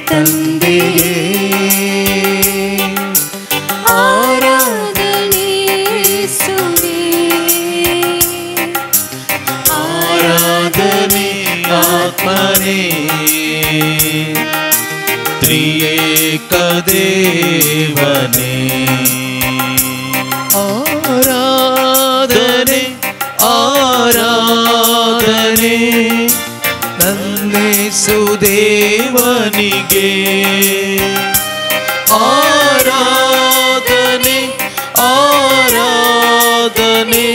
ತಂದೆಯೇ ಆರಾಧನೆ ಯೇಸುವೇ ಆರಾಧನೆ ಆತ್ಮನೇ ತ್ರಿಯೇಕ ದೇವನೇ ಆರಾಧನೆ ಆರಾಧನೆ ನನ್ನೇಸು ದೇವನಿಗೆ ಆರಾಧನೆ ಆರಾಧನೆ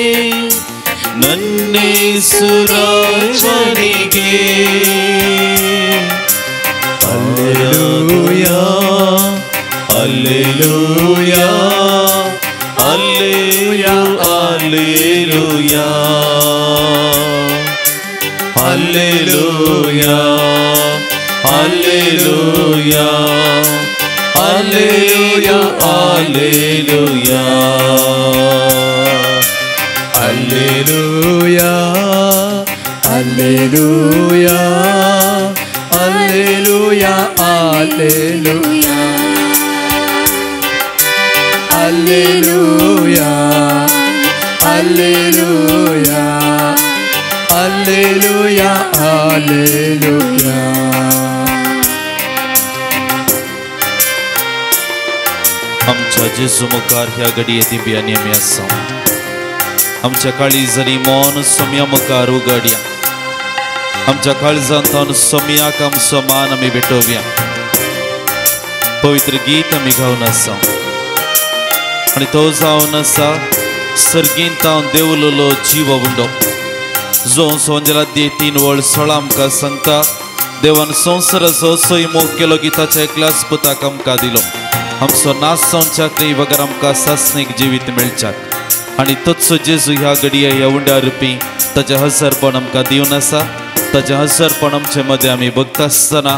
ನನ್ನೇಸು ರಾಜನಿಗೆ alleluia alleluia alleluia alleluia alleluia alleluia alleluia alleluia alleluia alleluia alleluia alleluia alleluia alleluia alleluia alleluia. आमच्या जेजू मुखार ह्या घडये दिव्यांनी आमी आसा. आमच्या काळीजांनी मन सोम्या मुखार उगडया. आमच्या काळजांत सोम्याक आमचो मान आमी भेटोवया. पवित्र गीत आमी गावन आसा आनी तो जावन आसा सर्गींत देवलोलो जीव उंडो जो सोंजला 3 वळ 16 आमकां सांगता देवान संवसाराचो असोय मोग केलो की ताच्या एकल्याच पुताक आमकां दिलो आमचो नाश जावच्याक न्ही बगर आमकां सासणीक जिवीत मेळच्याक. आनी तोच जेजू ह्या घडये ह्या उंड्या रुपी ताचें हजारपण आमकां दिवन आसा. ताचें हजारपण आमचे मदें आमी बगता आसतना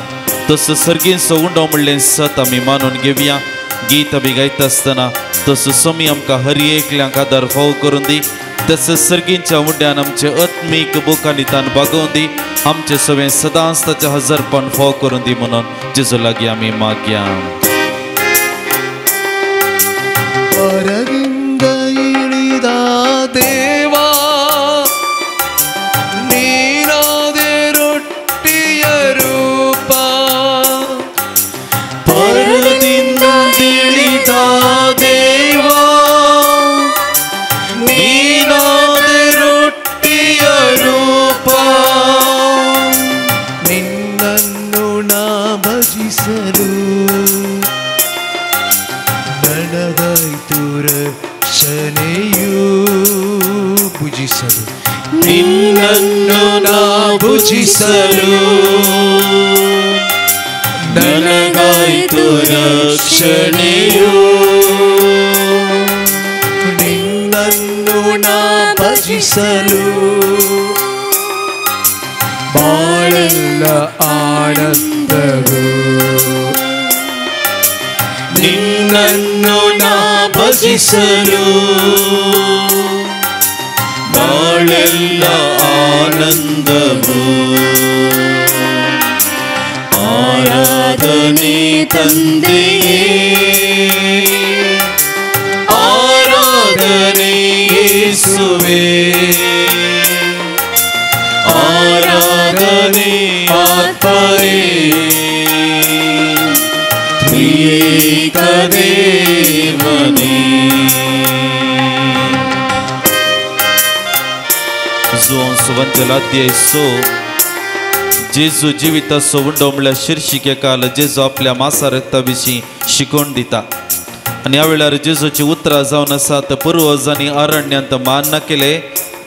तसो सर्गींचो उंडो म्हणलें सत आमी मानून घेवया. गीत आमी गायता आसतना तसो सोमी आमकां हर एकल्यांक आदार फाव करून दी. तसो सर्गींच्या उंड्यान आमचे आत्मीक बुकांनी तान बागोवन दी. आमचे सगळें सदांच ताचें हजारपण फाव करून दी म्हणून जेजू लागीं आमी मागया. ಪರದಿಂದ ಇಳಿದ ದೇವಾ ನೀನಾದೆ ರೊಟ್ಟಿಯ ರೂಪ ಪರದಿಂದ ಇಳಿದ ದೇವಾ ನೀನಾದೆ ರೊಟ್ಟಿಯ ರೂಪ ನಿನ್ನನ್ನು ನಾ ಭಜಿಸಲು ನನಗಾಯ್ತು ರಕ್ಷಣೆಯು ಭುಜಿಸಲು ನಿನ್ನನ್ನು ನಾ ಭುಜಿಸಲು ನನಗಾಯ್ತು ರಕ್ಷಣೆಯು ನಿನ್ನನ್ನು ನಾ ಭಜಿಸಲು ಬಾಳೆಲ್ಲ ಆನಂದವು ನಿನ್ನನ್ನು ನಾ ಭಜಿಸಲು ಬಾಳೆಲ್ಲ ಆನಂದವು ಆರಾಧನೆ ತಂದೆಯೇ ಆರಾಧನೆ ಯೇಸುವೇ ಆರಾಧನೆ ಆತ್ಮನೇ ತ್ರಿಯೇಕ ದೇವನೇ. जुआंव सुवंतेला सो जेजू जिविताचो उंडो म्हणल्यार शिर्शिके काल जेजू आपल्या मासा रक्ता विशीं शिकोवन दिता. आनी ह्या वेळार जेजूची उतरां जावन आसात पुर्वजांनी अरण्यांत मान ना केले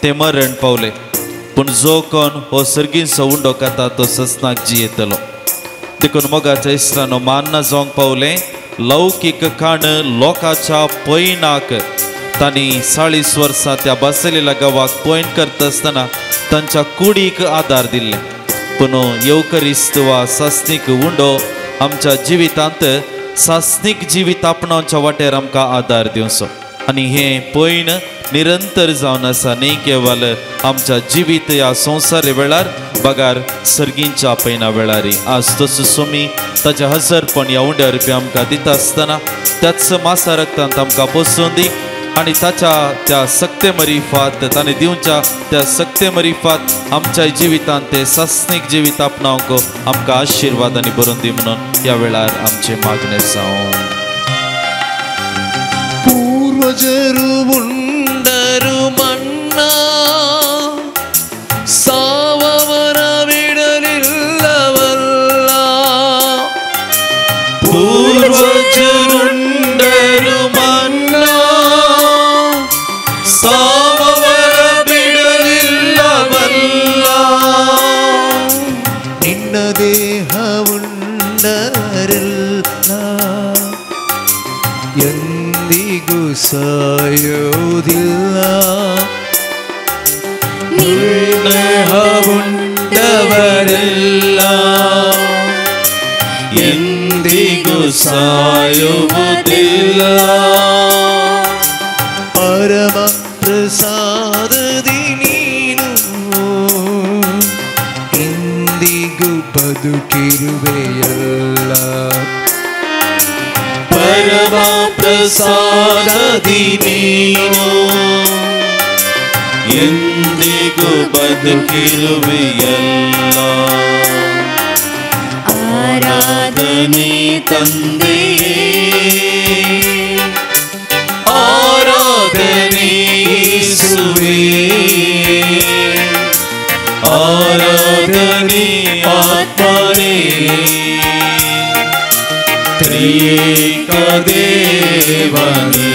ते मरण पावले पूण जो कोण हो सर्गींचो उंडो खाता तो ससनाक जियेतलो. देखून मोगाच्या इश्टानो मान ना जावंक पावलें लौकीक खाण लोकांच्या पयणाक तांणी 40 वर्सां त्या बसलेल्या गांवाक पयण करता आसतना तांच्या कुडीक आदार दिल्ले. पूण येवकरिस्त वा सासणीक उंडो आमच्या जिवितांत सासणीक जिवीत आपणावच्या वाटेर आमकां आदार दिवचो आनी हें पयण निरंतर जावन आसा न्ही केवल आमच्या जिवीत ह्या संवसारे वेळार बगार सर्गींच्या आपयना वेळारी आज तसो सोमी ताच्या हजरपण ह्या उंड्या रुपया आमकां दिता आसतना त्याच मासा रक्तांत आमकां पोसून दी आनी ताच्या त्या सक्ते मरीफात ताणें दिवच्या त्या सक्ते मरीफात आमच्या जिवितांत ते सासणीक जिवीत आपणावंक आमकां आशिर्वाद आनी बरोवन दी म्हणून ह्या वेळार आमचें मागणें जावं. ಪೂರ್ವಜರು ಉಂಡರು ಮನ್ನಾ ಸಾವವರ ಬಿಡಲಿಲ್ಲವಲ್ಲ. ಪೂರ್ವಜರುಂಡರು ಮನ್ನಾ ಸಾವವರ ಬಿಡಲಿಲ್ಲವಲ್ಲ. ನಿನ್ನ ದೇಹ ಉಂಡರೆಲ್ಲ ಎಂದಿಗೂ ಸಾಯೋದಿಲ್ಲ. ನಿನ್ನ ಉಂಡವರೆಲ್ಲ ಎಂದಿಗೂ ಸಾಯುವುದಿಲ್ಲ. ಪರಮ ಪ್ರಸಾದದಿ ನೀನು ಇಂದಿಗೂ ಬದುಕಿರುವೆಯಲ್ಲ. ಪರಮ ಪ್ರಸಾದದಿ ನೀನು ಎಂದಿಗೂ ಬದುಕಿರುವೆಯಲ್ಲ. ಆರಾಧನೆ ತಂದೆಯೇ, ಆರಾಧನೆ ಯೇಸುವೇ, ಆರಾಧನೆ ಆತ್ಮನೇ, ತ್ರಿಯೇಕ ದೇವನೇ.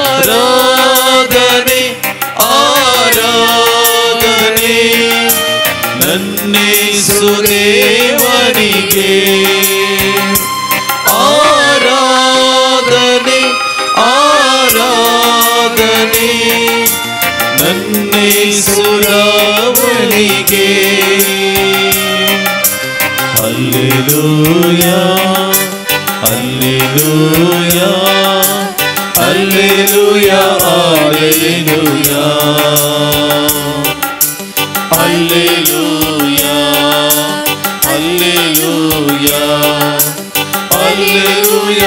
ಆರಾಧನೆ ಆರಾಧನೆ ನನ್ನೇಸು ದೇವನಿಗೆ, ಆರಾಧನೆ ಆರಾಧನೆ ನನ್ನೇಸು ರಾವನಿಗೆ. Hallelujah hallelujah hallelujah hallelujah hallelujah hallelujah hallelujah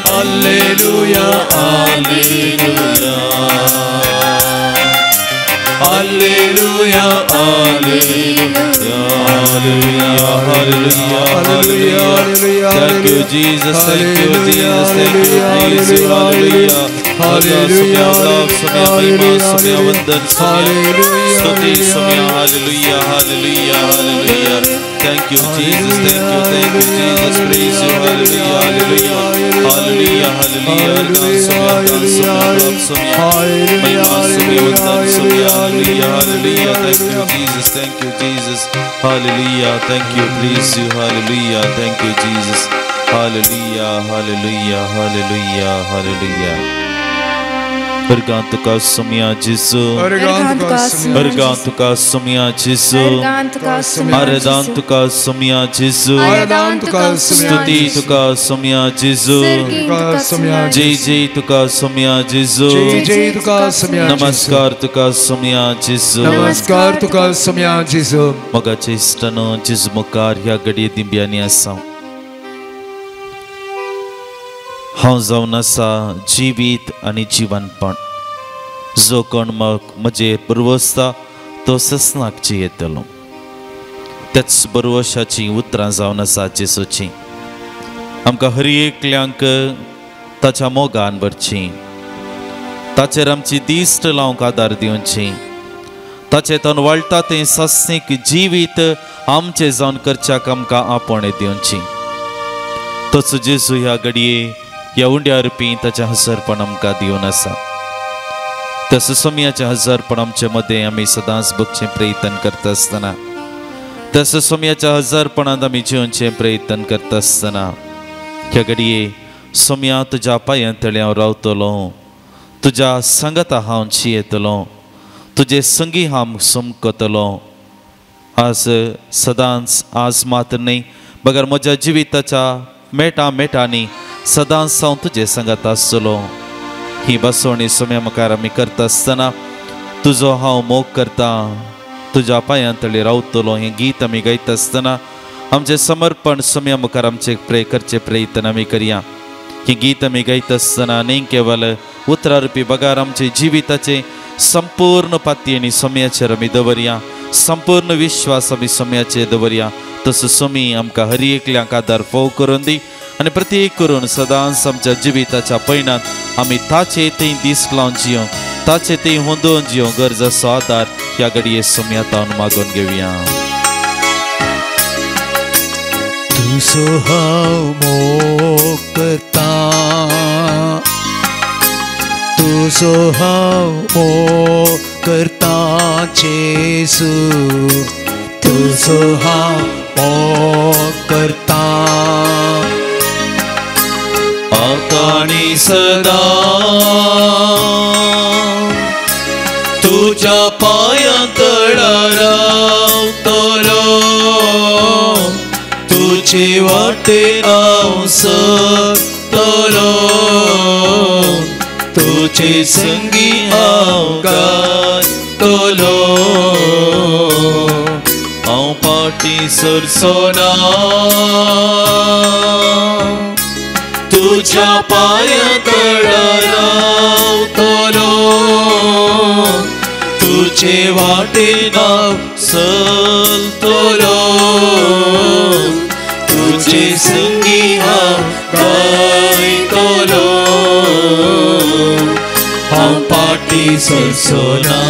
hallelujah hallelujah hallelujah hallelujah hallelujah hallelujah hallelujah. Thank you Jesus, thank you Jesus, thank you, praise you, hallelujah. Hallelujah, Sumya Sumya Vandan Sumya Stuti Sumya, hallelujah, hallelujah, hallelujah. Thank you Jesus, thank you Jesus, praise you, hallelujah, hallelujah, hallelujah, hallelujah. Sumya Sumya Sumya Mahima Sumya Vandan Sumya, hallelujah, hallelujah. Thank you Jesus, thank you Jesus, hallelujah, thank you, praise you, hallelujah, thank you Jesus, hallelujah, hallelujah, hallelujah, hallelujah. अर्गांत का सुमिया जिसु, अर्गांत का सुमिया जिसु, अरदांत का सुमिया जिसु, स्तुति तुका सुमिया जिसु, जय जय तुका सुमिया जिसु, नमस्कार तुका सुमिया जिसु, नमस्कार तुका सुमिया जिसु. मगाचे इश्टानो जिसु मुखार ह्या घडये दिंब्यांनी आसा हांव जावन आसा जिवीत आनी जिवनपण. जो कोण म्हजेर बरवसता तो ससनाक जियेतलो. त्याच बरवशाचीं उतरां जावन आसा जेजूचीं. आमकां हर एकल्यांक ताच्या मोगान भरची, ताचेर आमची दिश्ट लावंक आदार दिवची, ताचें तन वाळटा तें सासणीक जिवीत आमचें जावन करच्याक आमकां आपोवणें दिवची. तोच जेजू ह्या घडये ह्या उंड्या रुपी ताचें हजरपण आमकां दिवन आसा. त्या सुसमयाचें हजरपण आमचे मदें आमी सदांच बगचें प्रयत्न करता आसतना, त्या सुसमयाच्या हजरपणांत आमी जिवचें प्रयत्न करता आसतना ह्या घडये सोम्या तुज्या पांयां तळी हांव रावतलो, तुज्या सांगाता हांव जियेतलो, तुजे संगी हांव समकतलो. आज सदांच, आज मात्र न्हय बगर म्हज्या जिविताच्या मेटा मेटांनी सदांच हांव तुजे सांगात आसतलो. ही बसवणी सोम्या मुखार आमी करता आसतना तुजो हांव मोग करता, तुज्या पांयां तळी रावतलो हें गीत आमी गायता आसतना आमचें समर्पण सोम्या मुखार आमचें प्रे करचें प्रयत्न आमी करया. ही गीत आमी गायता आसतना न्ही केवल उतरां रुपी बगार आमचे जिविताचें संपूर्ण पाती आनी सोम्याचेर आमी दवरया, संपूर्ण विश्वास आमी सोम्याचेर दवरया. तसो सोमी आमकां हर एकल्यांक आदार फोव करून दी आनी प्रत्येक करून सदांच आमच्या जिविताच्या पयणांत आमी ताचे थंय दीस लावन जियों, ताचे थंय होंदोवन जियों. गरज आसो आदार ह्या घडये सोम्या तावन मागून घेवया. तुजो हांव मोग करता, तुजो हांव मोग करता जेजू, तुजो हांव मोग करता आतां आनी सदां तुज्या पांयां तळा रावतलो, तुजे वाटेन हांव सरतलो, तुजे संगी हांव गायतलो, हांव फाटीं सरचो ना, तुज्या पांयां तळा रावतलो, तुजे वाटेन हांव चलतलो, तुजे संगी हांव गायतलो, हांव फाटीं सरचो ना.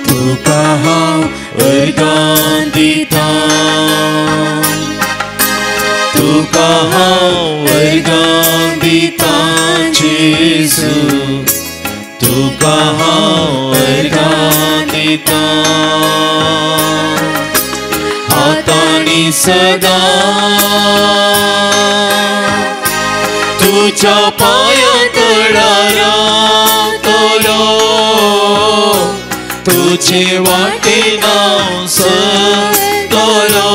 तुका हांव अर्गां दिता, तुका हांव अर्गां दिता जेजू, तुका हांव अर्गां दिता आतां आनी सदां तुज्या पांयां तळा रावतलो, तुजे वाटेन हांव सरतलो,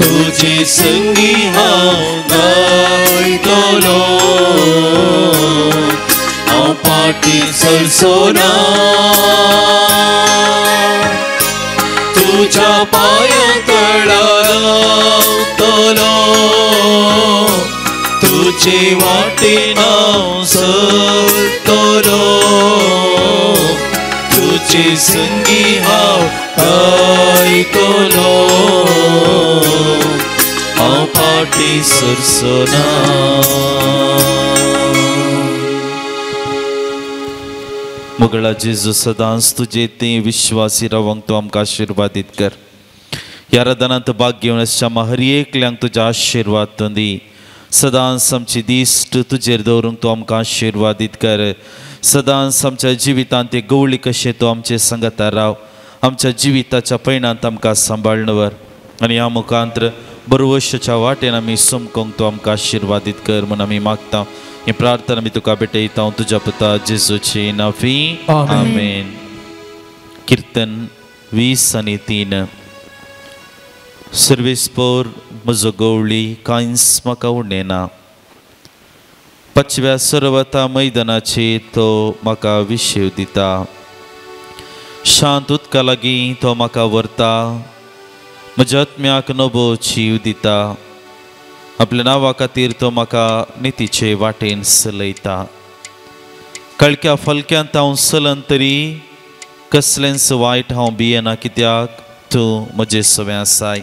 तुजे संगी हांव गायतलो, हांव फाटीं सरचो ना, तुज्या पांयां तळा रावतलो, तुजे वाटेन हांव सरतलो, तुजे संगी हांव गायतलो, हांव फाटीं सरचो ना. मोगळा जेजू सदांच तुजे ते विश्वासी रावंक तूं आमकां आशिर्वादीत कर. ह्या आराधनांत भाग घेवन आसच्या हर एकल्यांक तुज्या आशिर्वाद तूं दी. सदांच आमची दिश्ट तुजेर दवरूंक तूं आमकां आशिर्वादीत कर. सदांच आमच्या जिवितांत एक गवळी कशें तूं आमचे संगता राव, आमच्या जिविताच्या पयणांत आमकां सांबाळून व्हर आनी ह्या मुखांत्र बरवशाच्या वाटेन आमी समकोंक तूं आमकां आशिर्वादीत कर म्हूण आमी मागता. ही प्रार्थना आमी तुका भेटयता तुज्या पुता जेजूची नांवी, आमेन. किर्तन 20:3. सर्वेस्पोर म्हजो गवळी कांयच म्हाका उणें ना, पाचव्या सर्वता मैदानाची तो म्हाका विशेव दिता, शांत उदका लागीं तो म्हाका व्हरता, म्हज्या आत्म्याक नवो जीव दिता, आपल्या नांवा खातीर तो म्हाका नितीचे वाटेन चलयता. कळक्या फलक्यांत हांव चलन तरी कसलेंच वायट हांव भियेना, कित्याक तूं म्हजे सवें आसाय,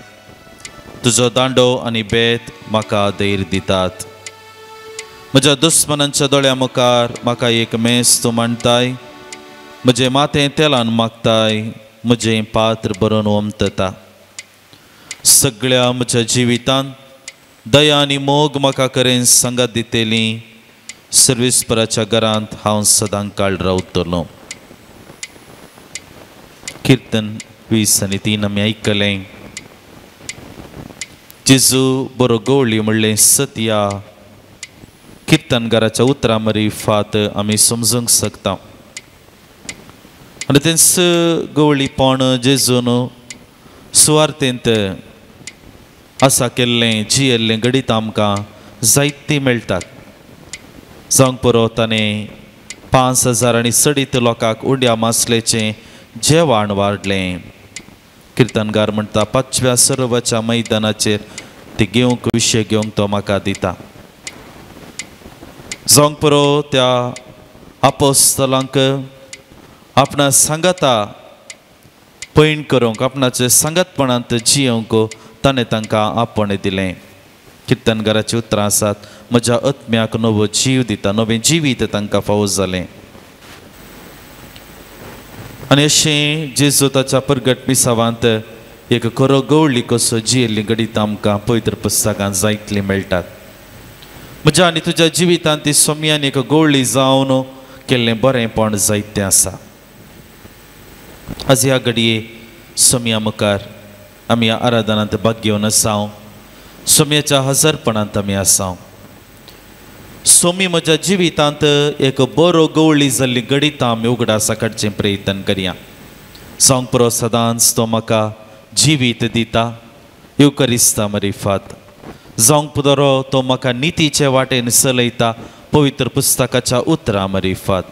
तुजो दांडो आनी बेत म्हाका धैर्य दितात. म्हज्या दुस्मनांच्या दोळ्या मुखार म्हाका एक मेस तूं मांडताय, म्हजें माथें तेलान मागताय, म्हजें पात्र भरून ओमतता. सगळ्या म्हज्या जिवितांत दया आनी मोग म्हाका करेन सांगात दितली, सर्वेस्पराच्या घरांत हांव सदां काळ रावतलो. किर्तन 20:3 आमी आयकलें. जेजू बरो गवळी म्हणलें सत्या किर्तनगाराच्या उतरां मरी फात आमी समजूंक शकता. आनी तेंच गवळीपण जेजून सुवार्थेंत आसा केल्लें जियेल्लें घडीत आमकां जायतीं मेळटात. जावंक पुरो ताणें 5,000 आनी चडीत लोकांक उंड्या मासलेचें जेवण वाडलें. किर्तनगार म्हणटा पांचव्या सरोवराच्या मैदानाचेर ती घेवंक विशय घेवंक तो म्हाका दिता. जावंक पुरो त्या आपोस्तलांक आपणा सांगाता पयण करूंक आपणाचे सांगातपणांत जियोवंक ताणें तांकां आपोवणें दिलें. किर्तनगाराची उतरां आसात म्हज्या आत्म्याक नवो जीव दिता, नवें जिवीत तांकां फावो जालें. आनी अशें जेजू ताच्या परगट मिसावांत एक खरो गवळी कसो जियेल्ली घडीत आमकां पवित्र पुस्तकांत जायतली मेळटात. म्हज्या आनी तुज्या जिवितांत ती सोम्यान एक गवळी जावन केल्लें बरेंपण जायतें आसा. आज ह्या घडये सोम्या मुखार आमी ह्या आराधनांत भाग घेवन आसाव. सोम्याच्या हजारपणांत आमी आसाव. सोमी म्हज्या जिवितांत एक बरो गवळी जाल्ली घडीत आमी उगडासा काडचें प्रयत्न करया. जावंक पुरो सदांच तो म्हाका जिवीत दिता येवकरिस्ता मरिफात. जावंक पुरो तो म्हाका नितीचे वाटेन चलयता पवित्र पुस्तकाच्या उतरां मरिफात.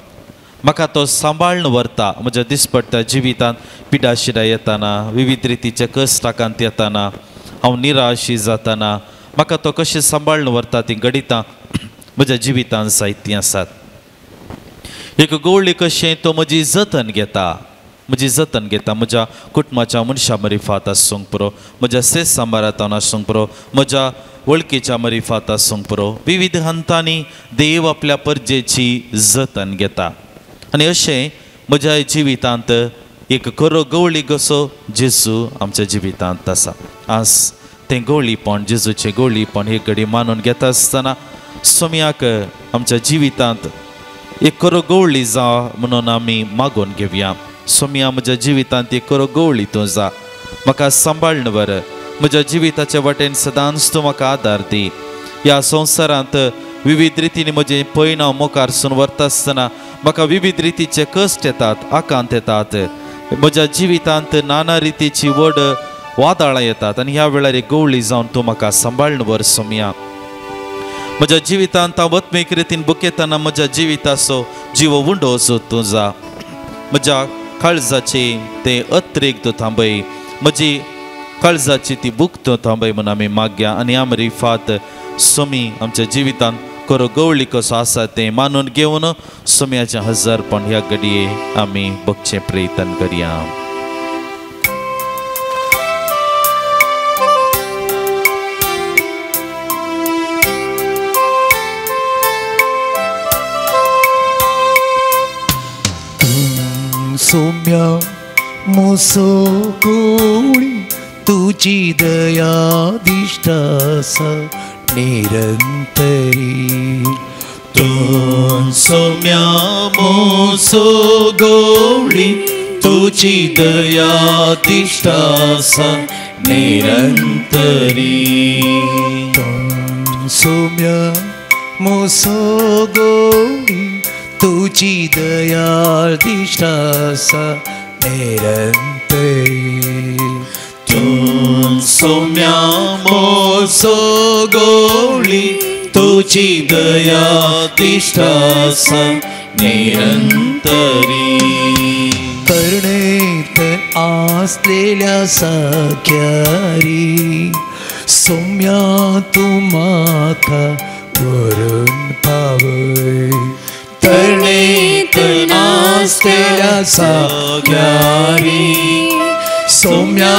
म्हाका तो सांबाळून व्हरता म्हज्या दिसपट्ट्या जिवितांत पिडाशिरा येताना विविध रितीचे कश्टाकांत येताना हांव निराशी जाताना म्हाका तो कशें सांबाळून व्हरता तीं घडितां म्हज्या जिवितांत जायतीं आसात. एक गवळी कशें तो म्हजी जतन घेता, म्हजी जतन घेता म्हज्या कुटुंबाच्या मनशां मरिफात आसूंक पुरो, म्हज्या सेस सांबारांत आसूंक पुरो, म्हज्या वळखीच्या मरिफात आसूंक पुरो. विविध हंतांनी देव आपल्या परजेची जतन घेता. आनी अशें म्हज्या जिवितांत एक खरो गवळी कसो जेजू आमच्या जिवितांत आसा. आज तें गवळीपण जेजूचें गवळीपण हे घडी मानून घेता आसतना सोम्याक आमच्या जिवितांत एक खरो गवळी जा म्हणून आमी मागून घेवया. सोम्या म्हज्या जिवितांत एक खरो गवळी तूं जा, म्हाका सांबाळून व्हर, म्हज्या जिविताच्या वाटेन सदांच तूं म्हाका आदार दी. ह्या संवसारांत विविध रितीन म्हजें पयण हांव मुखारसून व्हरता आसतना म्हाका विविध रितीचे कश्ट येतात, आकांत येतात, म्हज्या जिवितांत नाना रितीची व्हड वादळां येतात आनी ह्या वेळार एक गवळी जावन तूं म्हाका सांबाळून व्हर सोम्या. म्हज्या जिवितांत हांव आत्मीक रितीन बुकेतना म्हज्या जिविताचो जिवो उंडो तूं जा, म्हज्या काळजाची ते अत्रेक तूं थांबय, म्हजी काळजाची ती भूक तूं थांबय म्हूण आमी मागया. आनी आमरी फात सोमी आमच्या जिवितांत खरो गवळी कसो आसा तें मानून घेवन सोम्याचें हजारपण ह्या घडये आमी बगचें प्रयत्न करया. सोम्या मोसो गोळी तुजी दया दिश्ट आसा निरंतरी. तूं सोम्या मोसो गोळी तुजी दया दिश्ट आसा निरंतरी. तूं सोम्या मोसो गोळी तुजी दया दिश्ट आसा निरंतरी. तूं सोम्या मोसो गोळी तुजी दया दिश्ट आसा निरंतरी. करणेत आसलेल्या साख्यारी सोम्या तूं म्हाका व्हरून पावय. तरणेत नासलेल्या साग्यारी सोम्या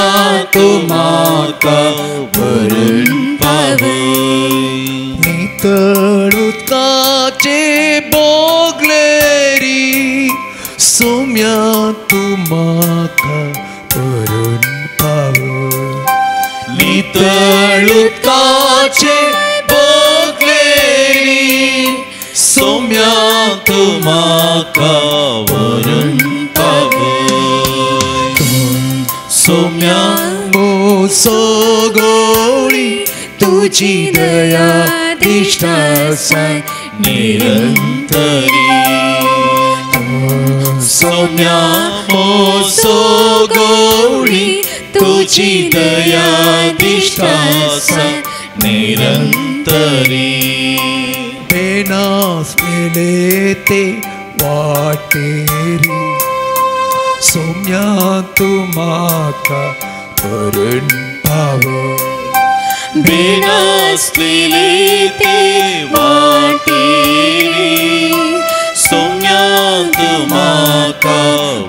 तूं म्हाका व्हरून पावय. नितळ उदकाचे बोगलेरी सोम्या तूं म्हाका व्हरून पावय. नितळ उदकाचे बोगलेरी सोम्या तूं म्हाका व्हरून पावय. सोम्या मोसो गोळी तुजी दया दिश्ट आसा निरंतरी. सोम्या मोसो गोळी तुजी दया दिश्ट आसा निरंतरी. बेनासलेले ते वाटेरी सोम्या तूं म्हाका भरून पावय. बेनासलेले ते वाटेरी सोम्या तूं म्हाका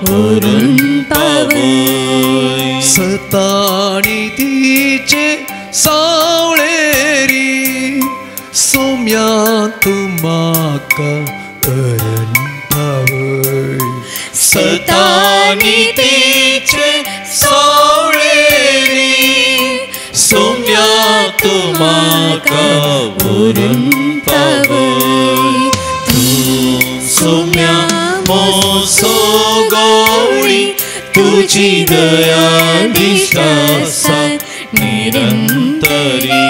भरून पावय. सतानी तिचे सावळेरी सोम्या तूं म्हाका भरून पावय. सतानी तिचे सावळेरी सोम्या तूं म्हाका भरून पावय. तूं सोम्या मोसो गवळी तुजी दया दिश्ट आसा निरंतरी.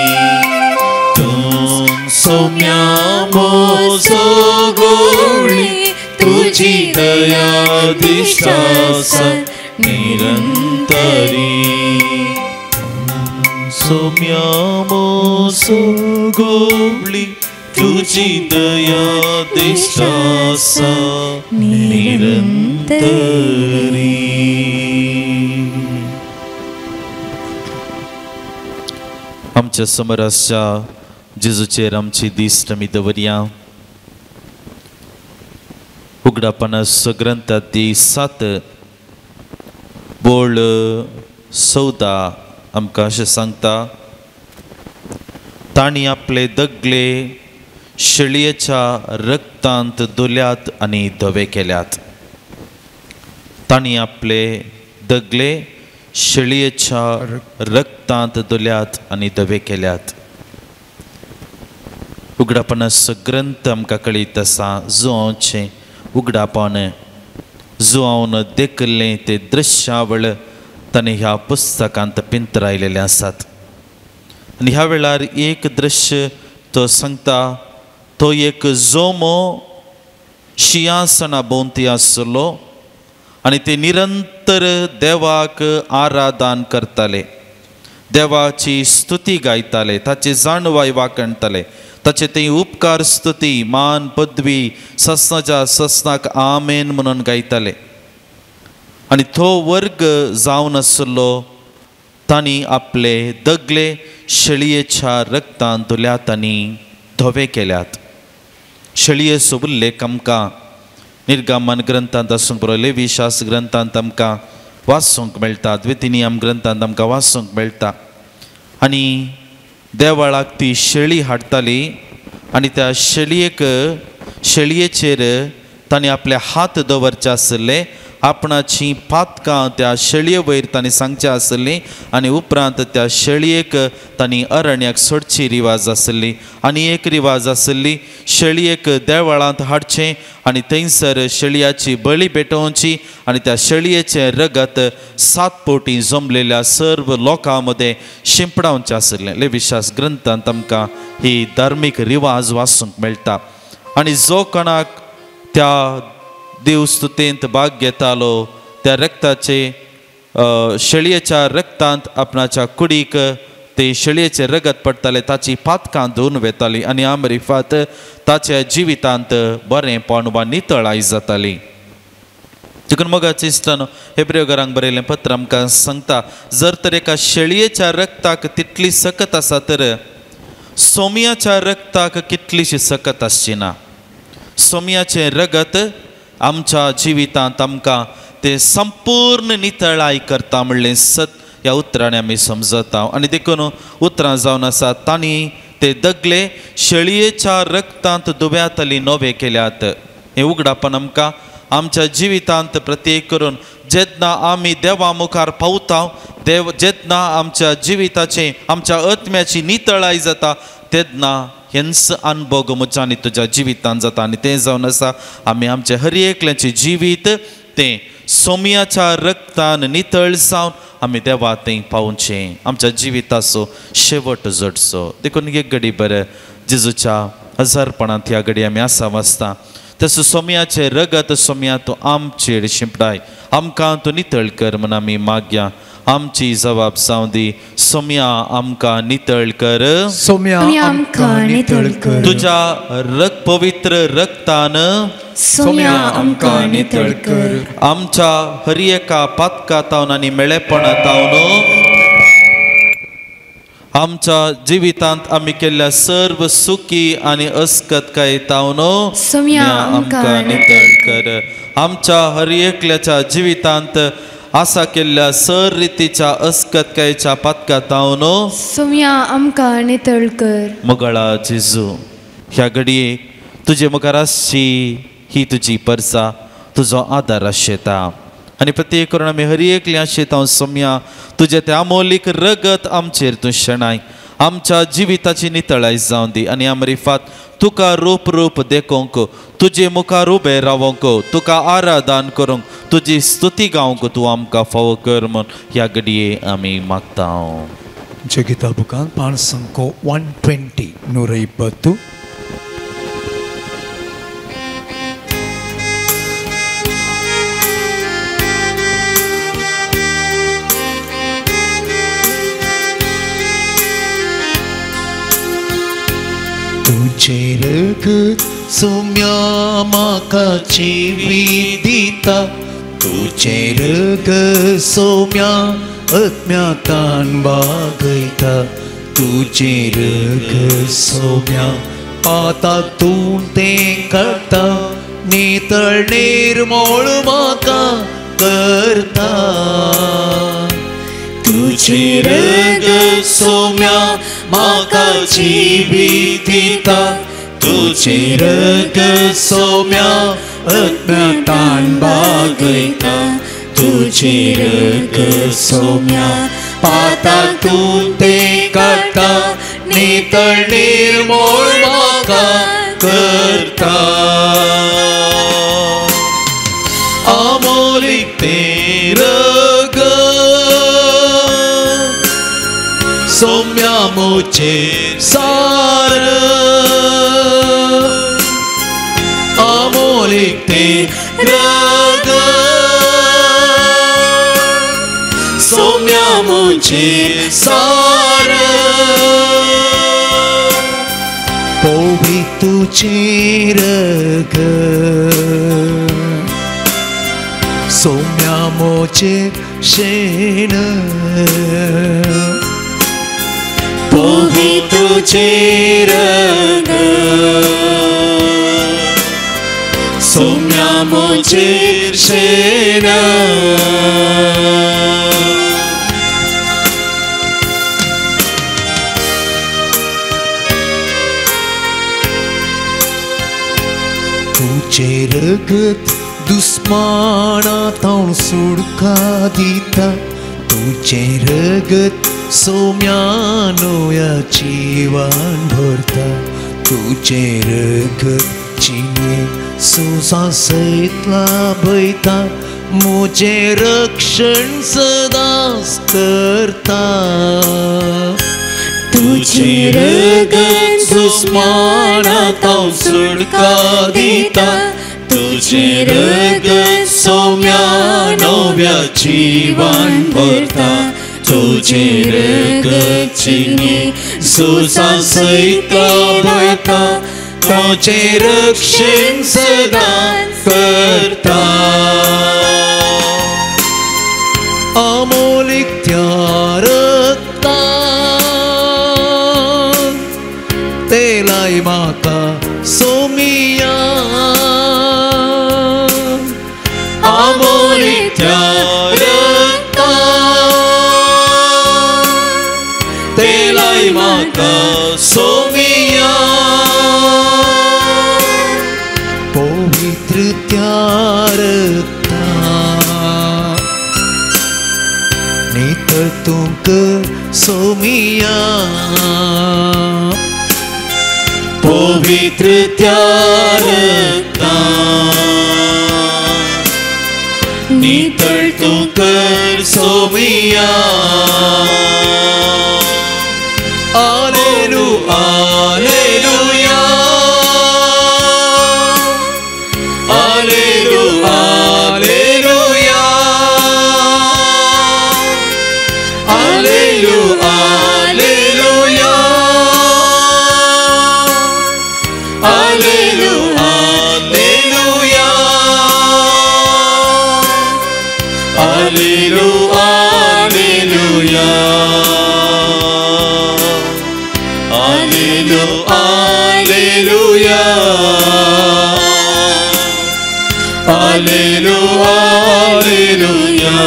तूं सोम्या मोसो गवळी तुजी दया दिश्ट आसा निरंतरी. सोम्या मोसो गवळी तुजी दया दिश्ट आसा निरंतरी. आमच्या समोर आसच्या जेजूचेर आमची दिश्ट आमी दवरया. उगडापणाचो ग्रंथात ती 7 बोळ 14 आमकां अशें सांगता, तांणी आपले दगले शेळयेच्या रक्तांत धुल्यात आनी धवे केल्यात. तांणी आपले दगले शेळयेच्या रक्तांत धुल्यात आनी धवे केल्यात. उगडापणाचो ग्रंथ आमकां कळीत आसा, जुवांचें उगडापण जुवान देखिल्लें ते दृश्यावळ ताणें ह्या पुस्तकांत पिंतरायलेले आसात. आनी ह्या वेळार एक दृश्य तो सांगता, तो एक जोमो शिंयासना भोंवती आसलो आनी ते निरंतर देवाक आराधन करताले, देवाची स्तुती गायताले, ताची जाणवाय वाखणताले, ताचे ते उपकार स्तुती मान पदवी ससनाच्या ससनाक आमेन म्हणून गायताले. आनी तो वर्ग जावन आसलो तांणी आपले दगले शेळयेच्या रक्तान धुल्यात आनी धवे केल्यात. शेळयेचो उल्लेख आमकां निर्गमन ग्रंथांत आसूंक बरो, लेवीशास्त्र ग्रंथांत आमकां वाचूंक मेळटा, द्वितीनियम ग्रंथांत आमकां वाचूंक मेळटा. आनी देवळाक ती शेळी हाडटाली आनी त्या शेळयेचेर तांणी आपले हात दवरचे आसले, आपणाची पातकां त्या शेळये वयर तांणी सांगचें आसली आनी उपरांत त्या शेळयेक तांणी अरण्याक सोडची रिवाज आसली. आनी एक रिवाज आसली, शेळयेक देवळांत हाडचें आनी थंयसर शेळयाची बळी पेटोवची आनी त्या शेळयेचें रगत 7 पोटी जमलेल्या सर्व लोकां मदें शिंपडावचें आसलें. लेविशास ग्रंथांत आमकां ही धार्मीक रिवाज वाचूंक मेळटा. आनी जो कोणाक त्या देवस्तुतेंत भाग घेतालो त्या रक्ताचे शेळयेच्या रक्तांत आपणाच्या कुडीक ते शेळयेचें रगत पडटालें, ताची पातकां धुवन वेताली आनी आमरिफात ताच्या जिवितांत बरेंपण वा नितळाय जाताली. देखून मोगाचे इश्टांनो, हेब्रेवकारांक बरयलें पत्र आमकां सांगता, जर तर एका शेळयेच्या रक्ताक तितली सकत आसा तर सोम्याच्या रक्ताक कितलीशी सकत आसची ना. सोम्याचें रगत आमच्या जिवितांत आमकां ते संपूर्ण नितळाय करता म्हणलें सत ह्या उतरांनी आमी समजता. आनी देखून उतरां जावन आसा, तांणी ते दगले शेळयेच्या रक्तांत दुव्यातली नवे केल्यात. हें उगडापण आमकां आमच्या जिवितांत प्रत्येक करून जेन्ना आमी देवा मुखार पावता, देव जेन्ना आमच्या जिविताचें आमच्या आत्म्याची नितळाय जाता तेन्ना हेंच अनुभव म्हज्या आनी तुज्या जिवितांत जाता. आनी तें जावन आसा आमी आमचें हर एकल्याचें जिवीत तें सोम्याच्या रक्तान नितळ जावन आमी देवा थंय पावचें, आमच्या जिविताचो शेवट जोडचो. देखून एक घडी बरें जेजूच्या हजारपणांत ह्या घडी आमी आसा वाचता, तसो सोम्याचें रगत सोम्या तूं आमचेर शिंपडाय, आमकां तूं नितळ कर म्हूण आमी मागया. आमची जबाब जावं दी. सोम्या आमकां नितळ कर, सोम्या आमकां नितळ कर. तुज्या पवित्र रक्तान सोम्या आमकां नितळ कर. आमच्या हर एका पातका तावन आनी मेळेपणा तावन आमच्या जिवितांत आमी केल्ल्या सर्व सुखी आनी अस्कतकाय तावन सोम्या आमकां नितळ कर. आमच्या हर एकल्याच्या जिवितांत आसा केल्ल्या सर रितीच्या अस्कतकायच्या पातका तावन सोम्या आमकां नितळ कर. मोगाळा जेजू, ह्या घडये तुजे मुखार आसची ही तुजी परसा, तुजो आदार आशेता आनी प्रत्येक करून आमी हर एकली आशेता सोम्या तुजें तें अमोलीक रगत आमचेर तूं शेणाय, आमच्या जिविताची नितळाय जावं दी आनी आमरिफात तुका रूप रूप देखोंक, तुजे मुखार उबें रावोंक, तुका आराधन करूंक, तुजी स्तुती गावंक तूं आमकां फावो कर म्हूण ह्या घडये आमी मागता. जगिता बुकान पान संको 120 120. तुझे रगत सोम्या म्हाका जिवी दिता, तुझे रगत सोम्या आत्म्यातान बागयता, तुझे रगत सोम्या पाताक तूं तें काडटा, नितळ निर्मोळ म्हाका करता. तुझे रगत सोम्या म्हाका जिवी दिता, तुझे रगत सोम्या आत्म्यातान बागयता, तुझे रगत सोम्या पाताक तूं तें काडटा, नितळ निर्मोळ म्हाका करता. अमोलीक तें रगत सोम्या मोचेर सार, अमोलीक तें रगत सोम्या मोचेर सार, पोवी तुझे रगत सोम्या मोचेर शेण, पोवी तुझे रगत सोम्या मोचेर शेण. तुझे रगत दुस्माना तावन सुडका दिता, तुझे रगत सोम्या नव्या जिवान भरता, तुझे रगत जिणे सुसा सयत लाभयता, म्हजें रक्षण सदांच करता. तुझे रगत दुस्माना तावन सुडका दिता, तुझे रगत सोम्या नव्या जिवान भरता, तुझे रगत जिणे सुसा सयत लाभयता, तुझे रक्षण सदांच करता. अमोलीक त्या रगतान तेलाय म्हाका सोमिया, अमोलीक त्या रगतान तेलाय म्हाका सोमिया, पवित्र त्या रगतान नितळ तूं कर सोमिया, पवित्र त्या रगतान नितळ तूं कर सोमिया. आलेलू आलेलुया, आलेलू आलेलुया, Hallelujah, hallelujah,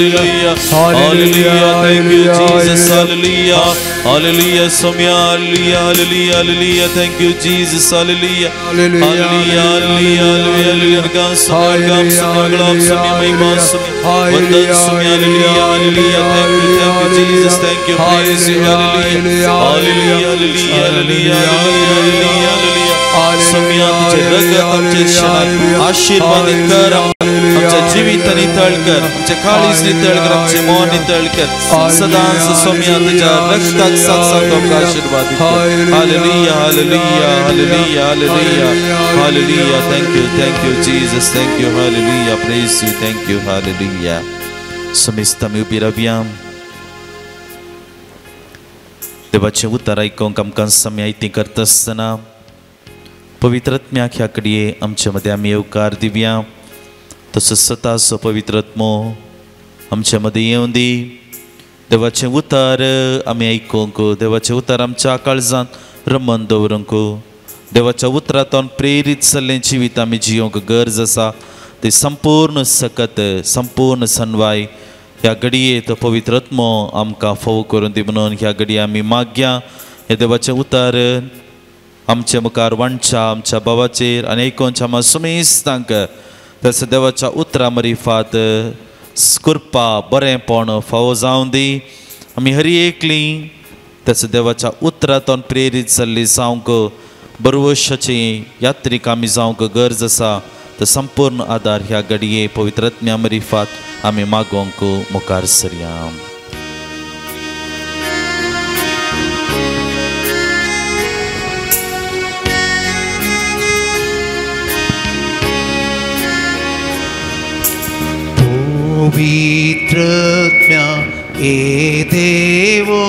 hallelujah, hallelujah, hallelujah. Thank you, Jesus. Hallelujah, hallelujah, Somya, hallelujah, hallelujah, hallelujah. Thank you, Jesus. Hallelujah, hallelujah, hallelujah, hallelujah. Hallelujah, hallelujah, hallelujah. Thank you, Jesus. Thank you, praise you. Hallelujah, hallelujah, hallelujah, hallelujah, hallelujah. Somya, तुझे रगत आमचे क्षणात आशीर्वादित कर, आमच्या जीवित नितळ कर, आमचे काळीज नितळ कर, आमचे मन नितळ कर. सदांच सोम्या तुझ्या रक्ताक साथ साथ आमकां आशीर्वादित कर. Hallelujah, hallelujah, hallelujah, hallelujah, hallelujah. Thank you, thank you Jesus, thank you, hallelujah, praise you, thank you, hallelujah. समेस्त आमी उबी रावया. देवाचें उतर आयकूंक आमकां सम्या आयती करता आसतना पवित्र आत्म्याक ह्या कडये आमचे मदें आमी येवकार दिवया. तसोच सताचो पवित्र आत्मो आमचे मदें येवन दी. देवाचें उतर आमी आयकूंक, देवाचें उतर आमच्या काळजांत रमन दवरूंक, देवाच्या उतरांतल्यान प्रेरीत जाल्लें जिवीत आमी जियोंक गरज आसा. ते संपूर्ण सकत, संपूर्ण सनवाय ह्या घडये तो पवित्र आत्मो आमकां फोव करून दी म्हणून ह्या घडये आमी मागया. हे देवाचें उतर आमचे मुखार वांटच्या आमच्या भावाचेर आनी आयकोनच्या आमच्या सुमेस्तांक तसो देवाच्या उतरा मरिफात कृपा बरेंपण फावो जावन दी. आमी हरी एकली तसो देवाच्या उतरांतल्यान प्रेरीत जाल्ली जावंक बरवशाची यात्रीक आमी जावंक गरज आसा. तर संपूर्ण आदार ह्या घडये पवित्र आत्म्या मरिफात आमी मागोवंक मुखार सरया. पवित्र आत्म्या ए देवो,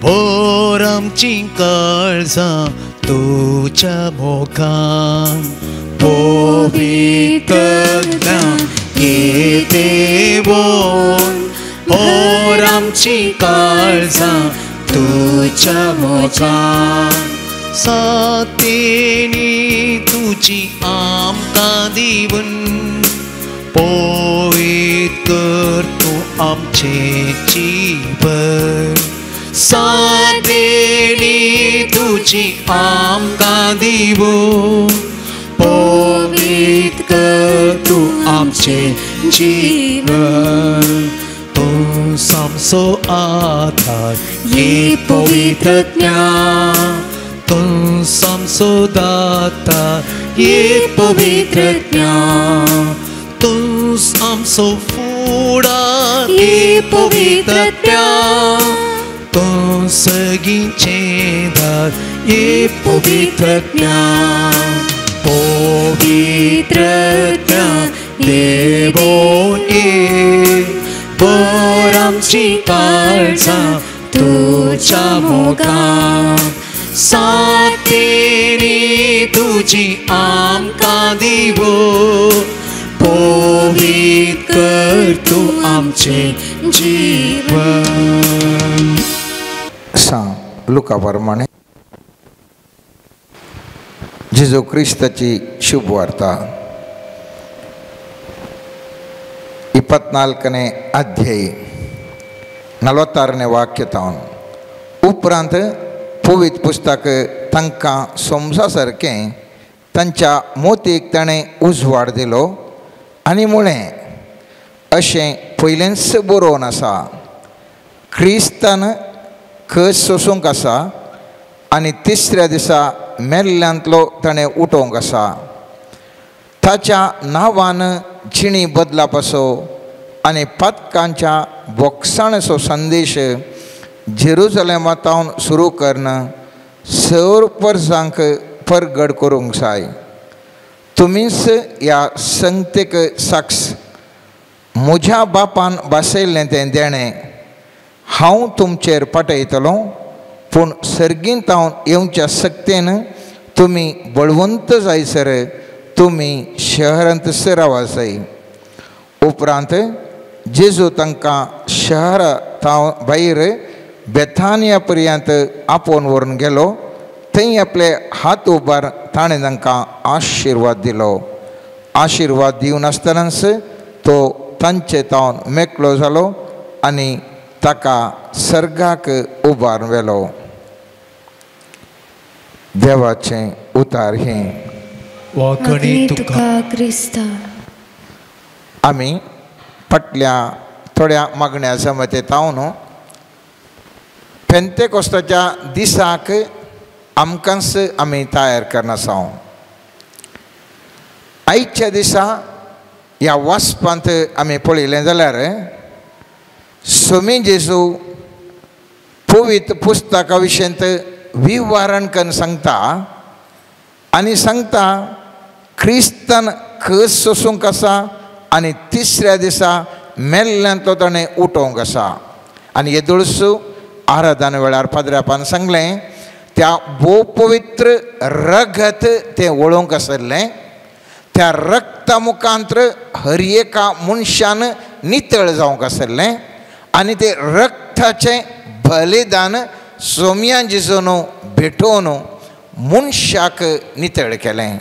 भोर आमची काळजां तुज्या मोगान. पवित्र आत्म्या ए देवो, भोर आमची काळजां तुज्या मोगान. सातेनी तुजी आमकां दिवन पवित्र कर तूं आमचें जीवन. सादेणी तुजी आमकां दिवन पवित्र कर तूं आमचें जीवन. तूं आमचो आधार ये पवित्र आत्म्या, तूं आमचो दाता ये पवित्र आत्म्या, तूं आमचो फुडार ये पवित्र आत्म्या, तूं सगळींचें दार ये पवित्र आत्म्या. पवित्र आत्म्या देवो ये, भर आमची काळजां तुज्या मोगान. सातेनी तुजी आमकां दिवन पवित्र कर तूं आमचें जीवन. सांग लुका प्रमाणे जेजू क्रिस्ताची शुभवार्ता 24ನೇ ಅಧ್ಯಾಯ 46ನೇ ವಾಕ್ಯ तावन. उपरांत पवित्र पुस्तक तांकां समजा सारकें तांच्या मोतीक ताणें उजवाड दिलो आनी म्हळें, अशें पयलेंच बरोवन आसा, क्रिस्तान कस सोसूंक आसा आनी तिसऱ्या दिसा मेल्ल्यांतलो ताणें उठोवंक आसा. ताच्या नांवान जिणी बदलापासो आनी पातकांच्या बोगसाणेचो संदेश जेरुजलेमातावन सुरू करून सर परजांक परगड करूंक जाय. तुमीच ह्या संगतेक साक्ष. म्हज्या बापान भासयल्लें तें देणें हांव तुमचेर पाठयतलो, पूण सर्गींत हांव येवच्या सक्तेन तुमी बळवंत जायसर तुमी शहरांत रावा जाय. उपरांत जेजू तांकां शहरा भायर बेथानिया पर्यंत आपोवन व्हरून गेलो. थंय आपले हात उबार ताणें तांकां आशिर्वाद दिलो. आशिर्वाद दिवन आसतनाच तो तांचे तावन मेकळो जालो आनी ताका सर्गाक उबार व्हेलो. देवाचें उतार हें. वाखणी तुका क्रिस्ता. आमी फाटल्या थोड्या मागण्या जमते तावन पेंतेकोस्ताच्या दिसाक आमकांच आमी तयार करनासा. आयच्या दिसा ह्या वाचपांत आमी पळयलें जाल्यार स्वामी जेजू पवित्र पुस्तका विशयंत विवरण करून सांगता आनी सांगता क्रिस्तान कस सोसूंक आसा आनी तिसऱ्या दिसा मेल्ल्यान तो ताणें उठोवंक आसा. आनी येदोळसू आराधना वेळार पाद्र्यापान सांगलें त्या भोव पवित्र रगत तें वळोवंक आसलें. त्या रक्ता मुखांत्र हर एका मनशान नितळ जावंक आसलें आनी तें रक्ताचें बलिदान सोम्या जेजून भेटोवन मनशाक नितळ केलें.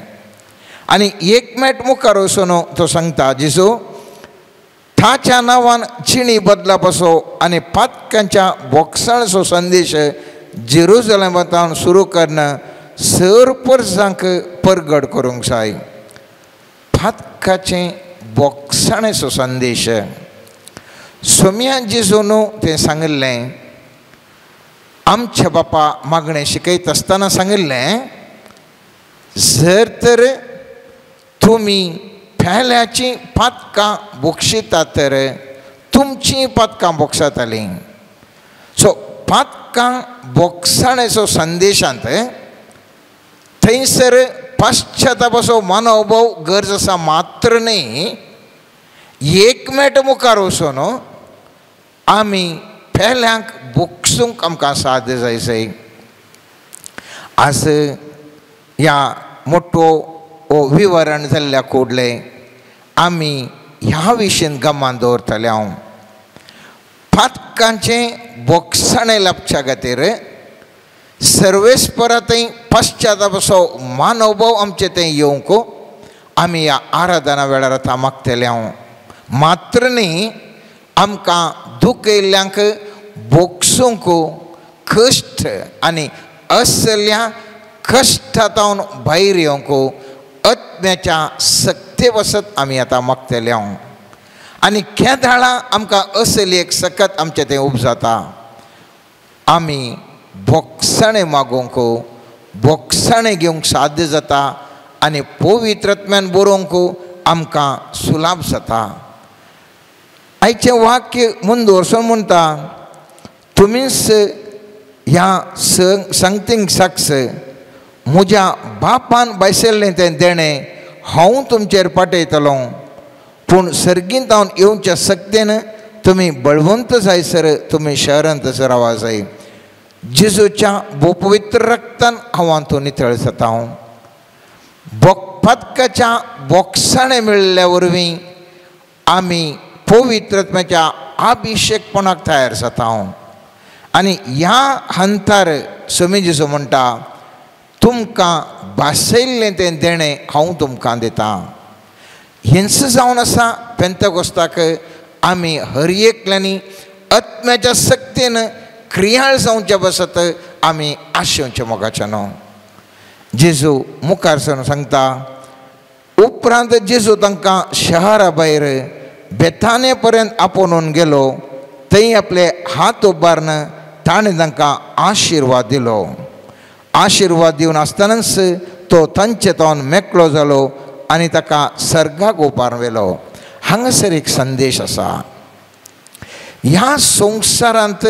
आनी एक मेट मुखार वचून तो सांगता जेजू ताच्या नांवान चिणी बदलापाचो आनी पातकांच्या बोगसाळचो संदेश जेरुजलेमांत सुरू करून सर परसांक परगट करूंक जाय. पातकाचें बोगसाणेचो संदेश सोम्या जेजून तें सांगिल्लें. आमच्या बापा मागणें शिकयत आसतना सांगिल्लें जर तर तुमी पेल्याचीं पातकां बोगशितात तर तुमचीं पातकां बोगसातालीं. सो पातकां बोगसाणेचो संदेशांत थंयसर पाश्चातापाचो मनोभाव गरज आसा मात्र न्ही, एक मेट मुखार वचून आमी पेल्यांक बोगसूंक आमकां साध्य जाय जाय. आज ह्या मोटो हो विवरण जाल्ल्या कोडलें आमी ह्या विशयन गमान दवरतले. हांव पातकांचें बोगसाणें लाबच्या खातीर सर्वेस्परा थंय पश्चातापाचो मानोभाव आमचे थंय येवंक आमी ह्या आराधना वेळार आतां मागतले. हांव मात्र न्ही आमकां दुखयल्ल्यांक बोगसूंक कश्ट आनी असल्या कश्टांतल्यान भायर येवंक आत्म्याच्या सक्ते वसत आमी आतां मागतले. हांव आनी केदाळा आमकां असली एक सकत आमचें थंय उब जाता आमी बोगसाणें मागोवंक बोगसाणें घेवंक साध्य जाता आनी पवित्र आत्म्यान बरोवंक आमकां सुलाभ जाता. आयचें वाक्य मुंदवरसून म्हणटा तुमीच ह्या संगतींक साक्ष म्हज्या बापान बायसल्लें तें देणें हांव तुमचेर पाठयतलो, पूण सर्गींत हांव येवच्या सक्तेन तुमी बळवंत जायसर तुमी शहरांत रावा जाय. जेजूच्या भोपवित्र रक्तान हांव हातूंत नितळ जाता. हांव पातकाच्या बोगसाणें मेळिल्ल्या वरवीं आमी पवित्र आत्म्याच्या अभिशेकपणाक तयार जाता. हांव आनी ह्या हंतार स्वामी जेजू म्हणटा तुमकां भासयल्लें तें देणें हांव तुमकां दितां. हेंच जावन आसा पेंतेकोस्ताक आमी हर एकल्यांनी आत्म्याच्या सक्तेन क्रियाळ जावच्या बसत आमी आशेवचें मोगाचें न्हू. जेजू मुखार सरून सांगता उपरांत जेजू तांकां शहरा भायर बेथाने पर्यंत आपोवन गेलो. थंय आपले हात उबारून ताणें तांकां आशिर्वाद दिलो. आशिर्वाद दिवन आसतनाच तो तांचे तावन मेकळो जालो आनी ताका सर्गाक उबारून व्हेलो. हांगासर एक संदेश आसा. ह्या संवसारांत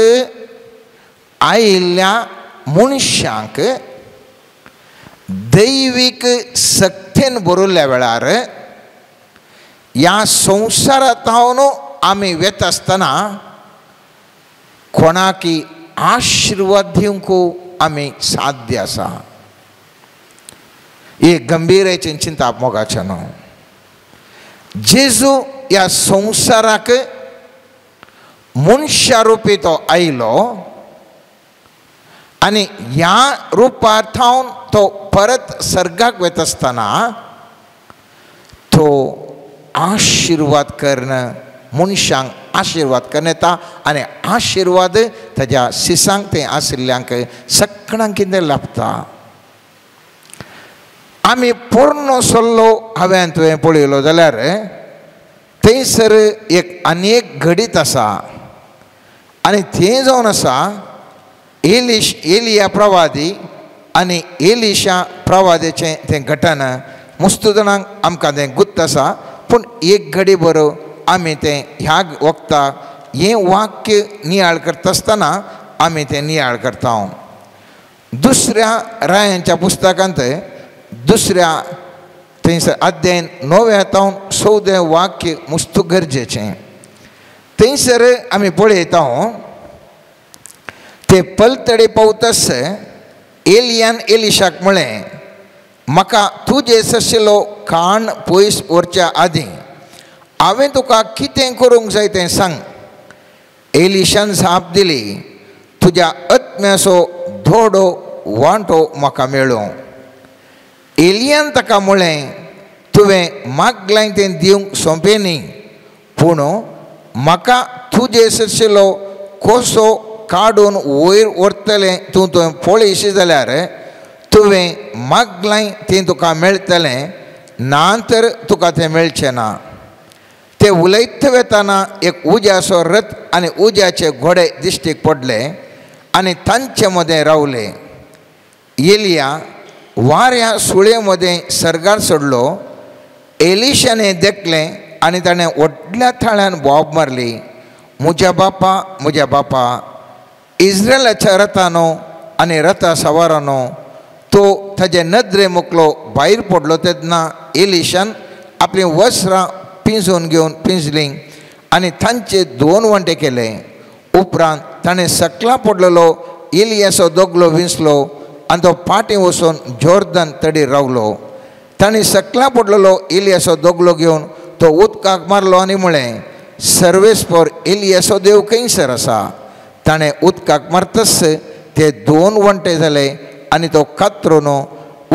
आयिल्ल्या मनशांक दैवीक सक्तेन बरयल्ल्या वेळार ह्या संवसारांत आमी वेता आसतना कोणाकी आशिर्वाद दिवंक आमी साध्य आसा. एक गंभीर चिंता मोगाचें न्हू. जेजू ह्या संवसाराक मनशा रुपी तो आयलो आनी ह्या रुपार थावन तो परत सर्गाक वता आसतना तो आशिर्वाद कर्ण मनशांक आशिर्वाद करून येता आनी आशिर्वाद ताज्या सिसांक तें आशिल्ल्यांक सगळ्यांक कितें लाभता. आमी पोरणो सल्लो हांवें तुवें पळयलो जाल्यार थंयसर एक आनी एक घडीत आसा आनी तें जावन आसा एलिया प्रवादी आनी एलिशा प्रवादेचें तें घटन. मुस्त जाणांक आमकां तें गुत्त आसा, पूण एक घडी बरो आमी तें ह्या वखता हें वाक्य नियाळ करता आसतना आमी तें नियाळ करता. दुसऱ्या रायांच्या पुस्तकांत दुसऱ्या थंयसर अध्याय 9 तावन 14 वाक्य मुस्त गरजेचें. थंयसर आमी पळयता ते पलतडे पावतस एलियान एलिशाक म्हळें, म्हाका तुजे सशिल्लो खाण पयस व्हरच्या आदीं हांवें तुका कितें करूंक जाय तें सांग. एलिशान जाप दिली, तुज्या आत्म्याचो धोडो वांटो म्हाका मेळूं. एलियान ताका म्हळें, तुवें मागलें तें दिवंक सोंपें न्ही, पूण म्हाका तुजे सशिल्लो कसो काडून वयर व्हरतलें तूं तुवें पळयशी जाल्यार तुवें मागलें तें तुका मेळटलें, ना तर तुका तें मेळचें ना. ते उलयत वतना एक उज्याचो रथ आनी उज्याचे घोडे दिश्टीक पडले आनी तांचे मदें रावले. एलिया वाऱ्या सुळे मदें सर्गार सोडलो. एलिशाने देखलें आनी ताणें व्हडल्या थाळ्यान बोब मारली, म्हज्या बापा, म्हज्या बापा, इस्रायलाच्या रथानो आनी रथा सवारानो. तो ताजे नदरे मुकलो भायर पडलो तेन्ना एलिशान आपलीं वस्त्रां पिंजून घेवन पिंजलीं आनी तांचे 2 वांटे केले. उपरांत ताणें सकला पडलेलो एलियाचो दोगलो विंचलो आनी तो फाटीं वचून जोर्दन तडीर रावलो. ताणें सकला पडलेलो एलियाचो दोगलो घेवन तो उदकाक मारलो आनी म्हळें, सर्वेस्पर एलियाचो देव खंयसर आसा? ताणें उदकाक मारतच ते 2 वांटे जाले आनी तो कातरून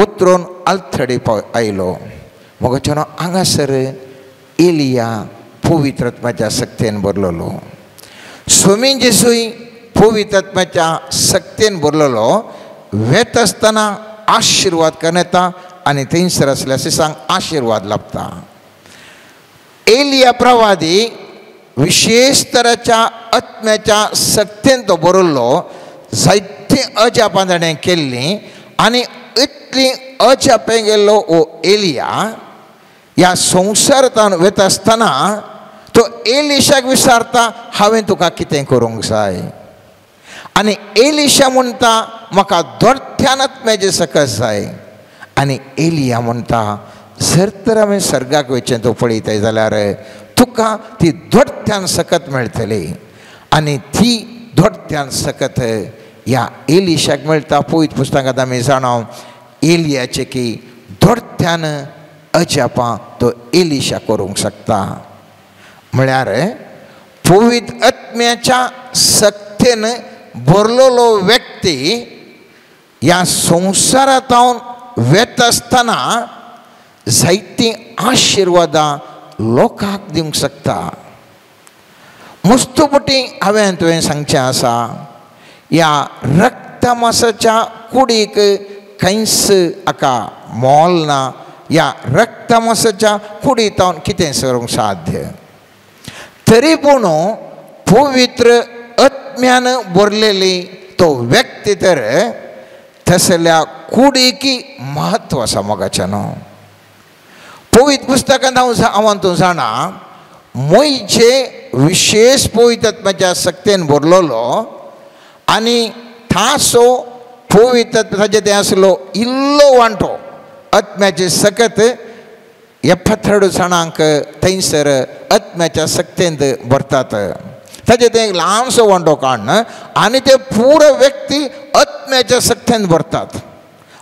उतरून आलथडी आयलो. मगो हांगासर एलिया पवित्र आत्म्याच्या शक्तेन भरलेलो. स्वामी जेसूय पवित्र आत्म्याच्या शक्तेन भरलेलो. वेता आसतना आशिर्वाद करून येता आनी थंयसर आसल्या सिसांक आशिर्वाद लाभता. एलिया प्रवादी विशेष तराच्या आत्म्याच्या शक्तेन तो भरलो. जायतीं अजापां ताणें केल्लीं आनी इतलीं अजापां गेल्लो ओ एलिया ह्या संवसारांत वता आसतना तो एलिशाक विचारता, हांवें तुका कितें करूंक जाय? आनी एलिशा म्हणटा, म्हाका दोर्थ्यान आत्म्याचें सकस जाय. आनी एलिया म्हणटा, जर तर हांवें सर्गाक वचचें तूं पळयताय जाल्यार तुका ती दोर्थ्यान सकत मेळटली. आनी ती दोर्थ्यान सकत ह्या एलिशाक मेळटा. पवित्र पुस्तकांत आमी जाणा एलियाचें की दोर्थ्यान अजापां तो एलिशा करूंक शकता. म्हळ्यार पवित्र आत्म्याच्या शक्तेन भरलेलो व्यक्ती ह्या संवसारांत वता आसतना जायतीं आशिर्वादां लोकांक दिवंक शकता. मुस्तुपटी हांवें तुवें सांगचें आसा, ह्या रक्तमासाच्या कुडीक खंयच हाका मोल ना. ह्या रक्तमासाच्या कुडींत कितें करूंक साध्य? तरी पूण पवित्र आत्म्यान भरलेली तो व्यक्ती तर तसल्या कुडीकी म्हत्व आसा. मोगाच्यान पवित्र पुस्तकांत हांव तूं जाणा, मोयचे विशेष पवित्र आत्म्याच्या शक्तेन भरलेलो आनी थासो पवित्र ताजे तें आसलो इल्लो वांटो आत्म्याची सकत 72 जाणांक थंयसर आत्म्याच्या शक्तेंत भरतात. ताजे तें एक ल्हानसो वांटो काडून आनी ते पुरो व्यक्ती आत्म्याच्या शक्तेन भरतात.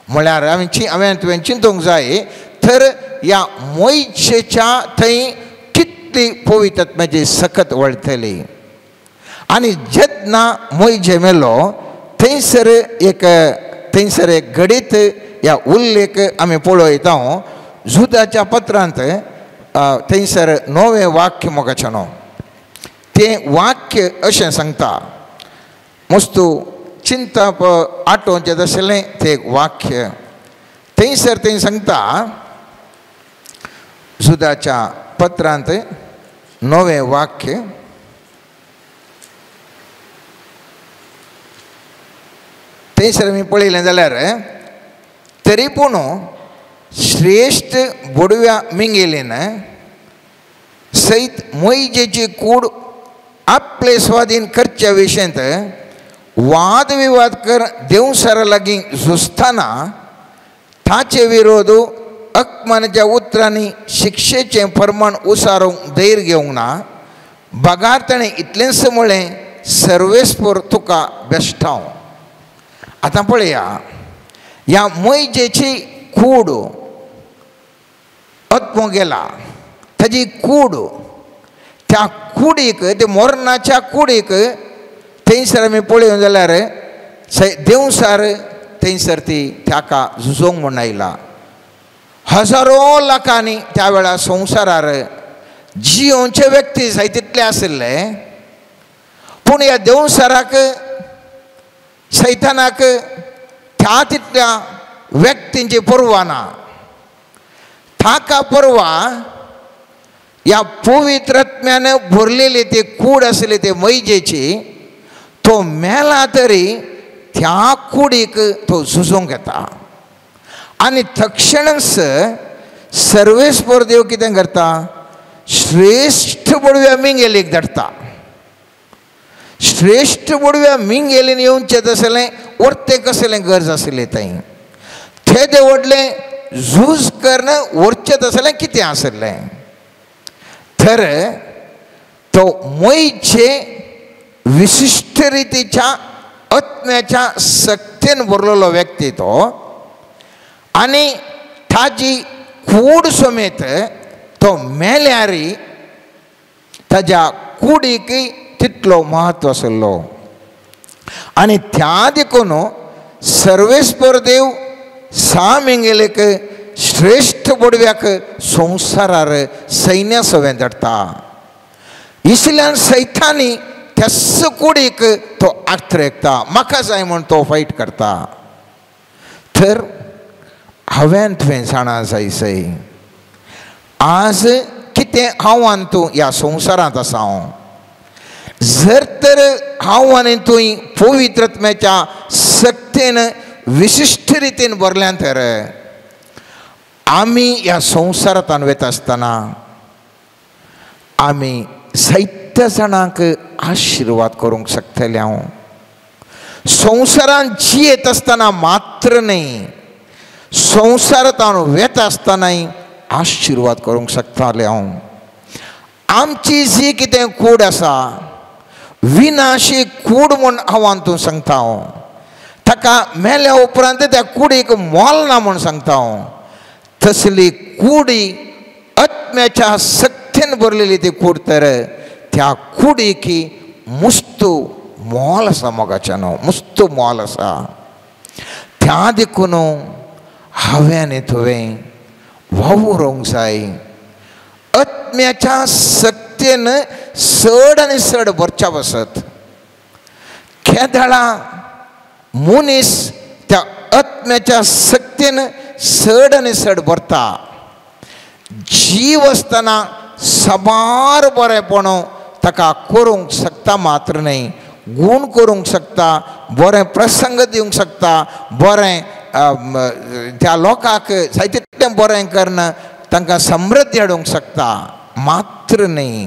म्हळ्यार हांवें तुवें चिंतूंक जाय तर ह्या मोयचेच्या थंय कितली पवित्र आत्म्याची सकत वळटली. आनी जेन्ना मोयजे मेलो थंयसर एक घडीत ह्या उल्लेख आमी पळयता. जुदाच्या पत्रांत थंयसर 9वें वाक्य मोगाच्यानो तें वाक्य अशें सांगता, मस्तू चिंतप आठोवचें तसलें तें एक वाक्य. थंयसर तें सांगता जुदाच्या पत्रांत 9वें वाक्य, थंयसर आमी पळयलें जाल्यार तरी पूण श्रेश्ठ बोडव्या मिंगेलीन सयत मोयजेची कूड आपले स्वाधीन करच्या विशयांत वादविवाद कर देवसारा लागीं झुजतना ताचे विरोध अकमानाच्या उतरांनी शिक्षेचें प्रमाण उसारूंक धैर्य घेवंक ना. बगार ताणें इतलेंच म्हळें, सर्वेस्पर तुका बेश्टांव. आतां पळया, ह्या मोयजेची कूड आत्मो गेला, ताजी कूड त्या कुडीक, ते मोरणाच्या कुडीक थंयसर आमी पळोवंक जाल्यार देवसार थंयसर ती ताका झुजोवंक म्हूण आयला. हजारो लाखांनी त्या वेळार संवसारार जियोवचे व्यक्ती जाय तितले आशिल्ले, पूण ह्या देवसाराक सैतानाक त्या तितल्या व्यक्तींची पर्वा ना. ताका पर्वा ह्या पवित्रत्म्यान भरलेली ती कूड आसली ते मैजेची, तो मेला तरी त्या कुडीक तो झुजोवंक येता. आनी तक्षणच सर्वेस्पर देव कितें करता, श्रेश्ठ बडव्या मिंगेलीक धाडटा. श्रेश्ठ बडव्या मिंगेलीन येवचें तसलें वरतें कसलें गरज आसलें थंय, तेदे व्हडलें झूज करून व्हरचें तसलें कितें आसलें. तर तो मोयचे विशिश्ट रितीच्या आत्म्याच्या सक्तेन भरलेलो व्यक्ती तो, आनी ताजी कूड समेत तो मेल्यार ताज्या कुडीक तितलो म्हत्व आसलो. आनी त्या देखून सर्वेस्पर देव सामिंगेलेक श्रेश्ठ बोडव्याक संवसारार सैन्या सवें धाडटा. इसल्यान सैतानी त्याच कुडीक तो आत्रेकता, म्हाका जाय म्हूण तो फायट करता. तर हांवें तुवें जाणा जाय सय आज कितें हांव आनी तूं ह्या संवसारांत आसा. हांव जर तर हांव आनी तूं पवित्रत्म्याच्या सक्तेन विशिश्ट रितीन भरल्यान तर आमी ह्या संवसारांत वता आसतना आमी जायत्या जाणांक आशिर्वाद करूंक शकतले. हांव संवसारांत जियेत आसतना मात्र न्हय, संवसारांत वता आसतनाय आशिर्वाद करूंक शकताले. हांव आमची जी कितें कूड आसा विनाशी कूड म्हूण हांव आनी तूं सांगता. हांव ताका मेल्या उपरांत त्या कुडीक मोल ना म्हूण सांगता. हांव तसली कुडी आत्म्याच्या सक्तेन भरलेली ती कूड, तर त्या कुडीकी मुस्तू मोल आसा मोगाच्यानो, मुस्तू मोल आसा. त्या देखून हांवें आनी तुवें वावरूंक जाय आत्म्याच्या सक्तेन चड आनी चड भरच्या बसत. केदळा मनीस त्या आत्म्याच्या सक्तेन चड आनी चड भरता, जीव आसतना साबार बरेपण ताका करूंक शकता मात्र न्हय, गूण करूंक शकता, बरें प्रसंग दिवंक शकता, बरें त्या लोकांक जाय तितलें बरें करून तांकां समृद्धी हाडूंक शकता मात्र न्हय.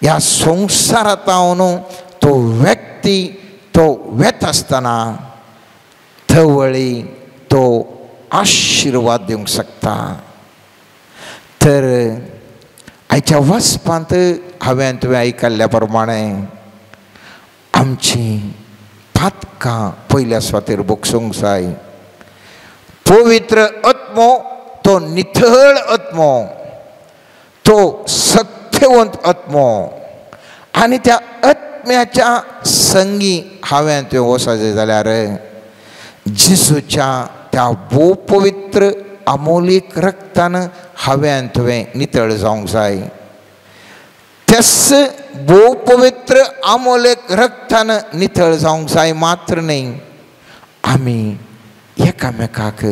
ह्या संवसारांत तो व्यक्ती तो वेता आसतना थवळी तो आशिर्वाद दिवंक शकता. तर आयच्या वाचपांत हांवें तुवें आयकल्ल्या प्रमाणे आमची पातकां पयल्या सुवातेर भोगसूंक जाय. पवित्र आत्मो तो निथळ आत्मो, तो सक्तेवंत आत्मो, आनी त्या आत्म्याच्या संगी हांवें तुवें वचपाचें जाल्यार जेजूच्या त्या भोव पवित्र अमोलीक रक्तान हांवें तुवें नितळ जावंक जाय. त्याच भोव पवित्र अमोलीक रक्तान नितळ जावंक जाय मात्र न्हय, आमी एकामेकाक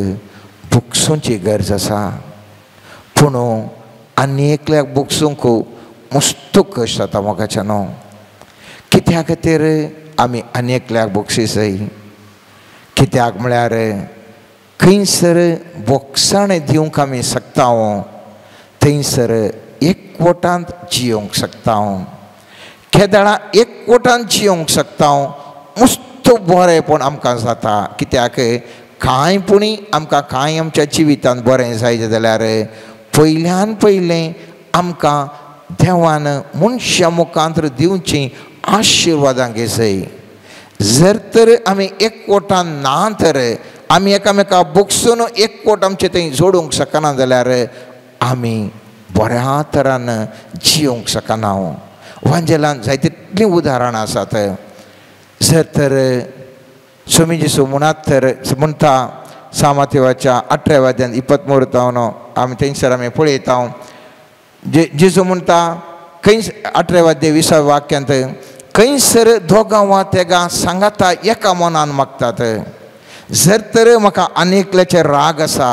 भोगसुची गरज आसा. पूण आनी एकल्याक भोगसूंक मस्त कश्ट जाता मोगाच्यान. कित्या खातीर आमी आनी एकल्याक भोगशीसय? कित्याक म्हळ्यार खंयसर भोगसाणें दिवंक आमी शकता थंयसर एकवटांत जियोंक शकता. केदळा एकवटांत जियोंक शकता मस्त बरेंपण आमकां जाता. कित्याक कांय पुणी आमकां कांय आमच्या जिवितांत बरें जायतें जाल्यार पयल्यान पयलें आमकां देवान मनशा मुखांत दिवचीं आशिर्वादां घेसय. जर तर आमी एकवटान ना तर आमी एकामेका भोगसून एकवट आमचें थंय जोडूंक शकना जाल्यार आमी बऱ्या तरान जियोंक शकना. वांजेलान जायते तितलीं उदाहरणां आसात. जर तर स्वामी जेजू म्हणात तर म्हणटा सामातेवाच्या 18 अध्यायांत 23 तावन आमी थंयसर आमी पळयता. जेजू म्हणटा खंय 18 अध्याय 20 वाक्यांत खंयसर दोगां वा तेगां सांगाता एका मनान मागतात. जर तर म्हाका आनी एकल्याचेर राग आसा,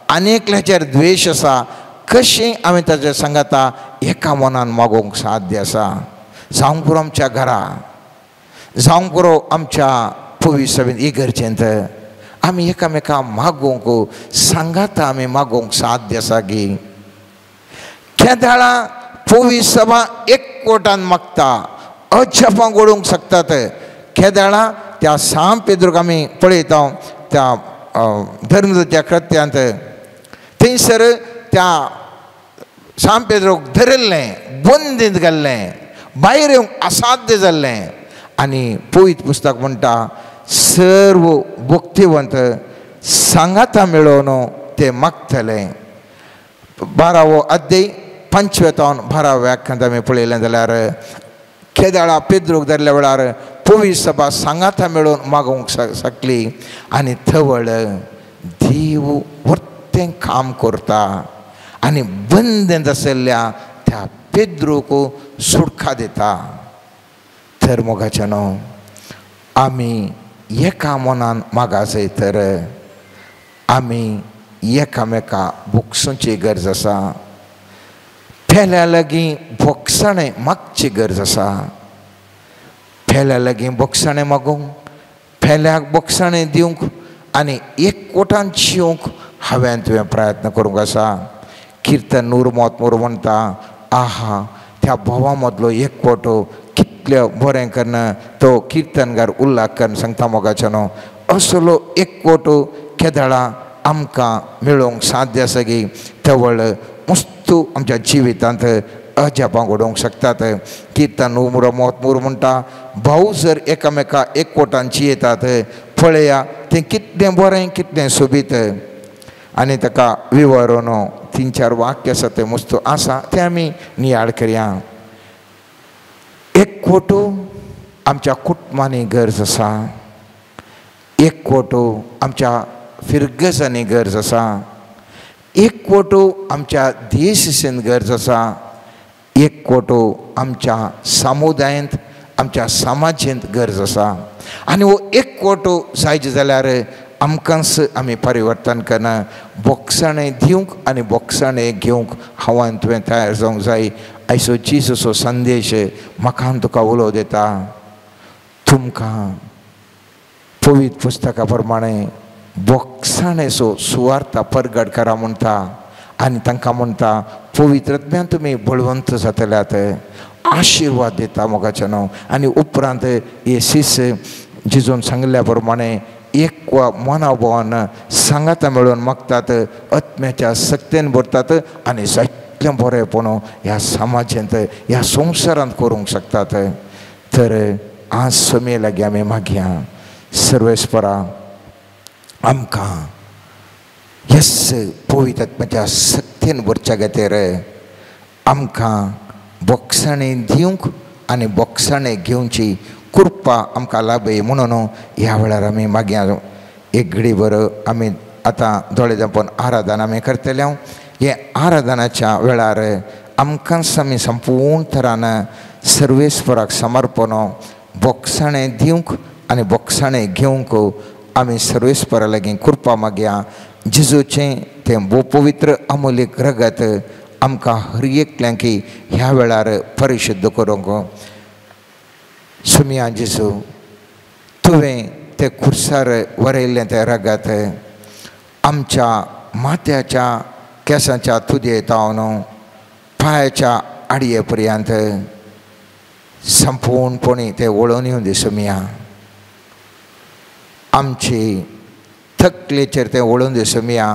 आनी एकल्याचेर द्वेश आसा, कशें आमी ताच्या सांगाता एका मनान मागोवंक साध्य आसा? जावंक पुरो आमच्या घरा, जावंक पुरो आमच्या पवी सभेंत इगर्जेंत आमी एकामेका मागोवंक सांगाता आमी मागोवंक साध्य आसा की? केदळा पवी सभा एकवटान मागता, अजापां घडोवंक शकतात. केदळा त्या सांत पेद्रूक आमी पळयता त्या धर्मदूत्या कृत्यांत थंयसर त्या सांत पेद्रूक धरिल्लें, बंदींत घाल्लें, भायर येवंक असाध्य जाल्लें. आनी पवित्र पुस्तक म्हणटा सर्व भक्तिवंत सांगाता मेळोवन ते मागतले. 12वो अध्याय 5 तावन 12 व्याख्यांत आमी पळयलें जाल्यार केदळा पेद्रूक धरल्या वेळार पवित्र सभा सांगाता मेळोवन मागोवंक शकली. आनी थवळ देव वर्तें काम करता आनी बंदेंत आशिल्ल्या त्या पेद्रूक सुटका दिता. तर मोगाच्यान आमी एका मनान मागासय तर आमी एकामेका भोगसुची गरज आसा. पेल्या लागीं भोगसाणें मागची गरज आसा. पेल्या लागीं भोगसाणें मागूंक, पेल्याक भोगसाणें दिवंक आनी एकवटान जिवंक हांवें तुवें प्रयत्न करूंक आसा. किर्तन 103 म्हणटा आहा त्या भावा मदलो एकवट कितलें बरें कन्न तो किर्तनगार उल्लाख कन्न सांगता मोगाच्यान. असलो एकवट केदळा आमकां मेळोवंक साध्य आसा की तवळ मस्त आमच्या जिवितांत अजापां घडोवंक शकतात. किर्तन 103 म्हणटा भाव जर एकामेका एकवटान जियेतात पळया तें कितलें बरें कितलें सोबीत. आनी ताका विवरण 3-4 वाक्य आसा तें मस्त आसा तें आमी नियाळ करया. एकवट आमच्या कुटुंबांनी गरज आसा, एकवट आमच्या फिरगजांनी गरज आसा, एकवट आमच्या देशान गरज आसा, एकवट आमच्या समुदायांत आमच्या समाजेंत गरज आसा. आनी हो एकवट जायचे जाल्यार आमकांच आमी परिवर्तन करना. बोगसाणें दिवंक आनी बोगसाणें घेवंक हांवें तुवें तयार जावंक जाय. आयचो जेजूचो संदेश म्हाका तुका उलोव दिता. तुमकां पवित्र पुस्तका प्रमाणे बोगसाणेचो सुवार्ता परगट करा म्हणटा आनी तांकां म्हणटा पवित्रत्म्यान तुमी बळवंत जातल्यात, आशिर्वाद दिता मोगाच्यान. आनी उपरांत हे शिस जेजून सांगिल्ल्या प्रमाणे एक मना भोवन सांगाता मेळोवन मागतात, आत्म्याच्या सक्तेन भरतात आनी जायतलें बरेंपण ह्या समाजांत ह्या संवसारांत करूंक शकतात. तर आज समे लागीं आमी मागया सर्वेस्परा आमकां यस पवित्र आत्म्याच्या सक्तेन भरच्या खातीर आमकां बोगसाणें दिवंक आनी बोगसाणें घेवची कृपा आमकां लाभय म्हणून ह्या वेळार आमी मागीर एक घडी भर आमी आतां दोळे धांपून आराधना आमी करतले. हे आराधनाच्या वेळार आमकांच आमी संपूर्ण थरान सर्वेस्पराक समर्पण बोगसाणें दिवंक आनी बोगसाणें घेवंक आमी सर्वेस्परा लागीं कृपा मागया. जेजूचें तें भोव पवित्र अमूल्य रगत आमकां हर एकल्यांकी ह्या वेळार परिशुद्ध करूंक. सुमिया जेजू, तुवें तें खुर्सार वरयल्लें तें रगत आमच्या माथ्याच्या केंसाच्या तुदये तावन पांयाच्या आडये पर्यंत संपूर्णपणी तें वळोवन येवन दी सुमिया. आमची तकलेचेर तें वळोवन दी सुमिया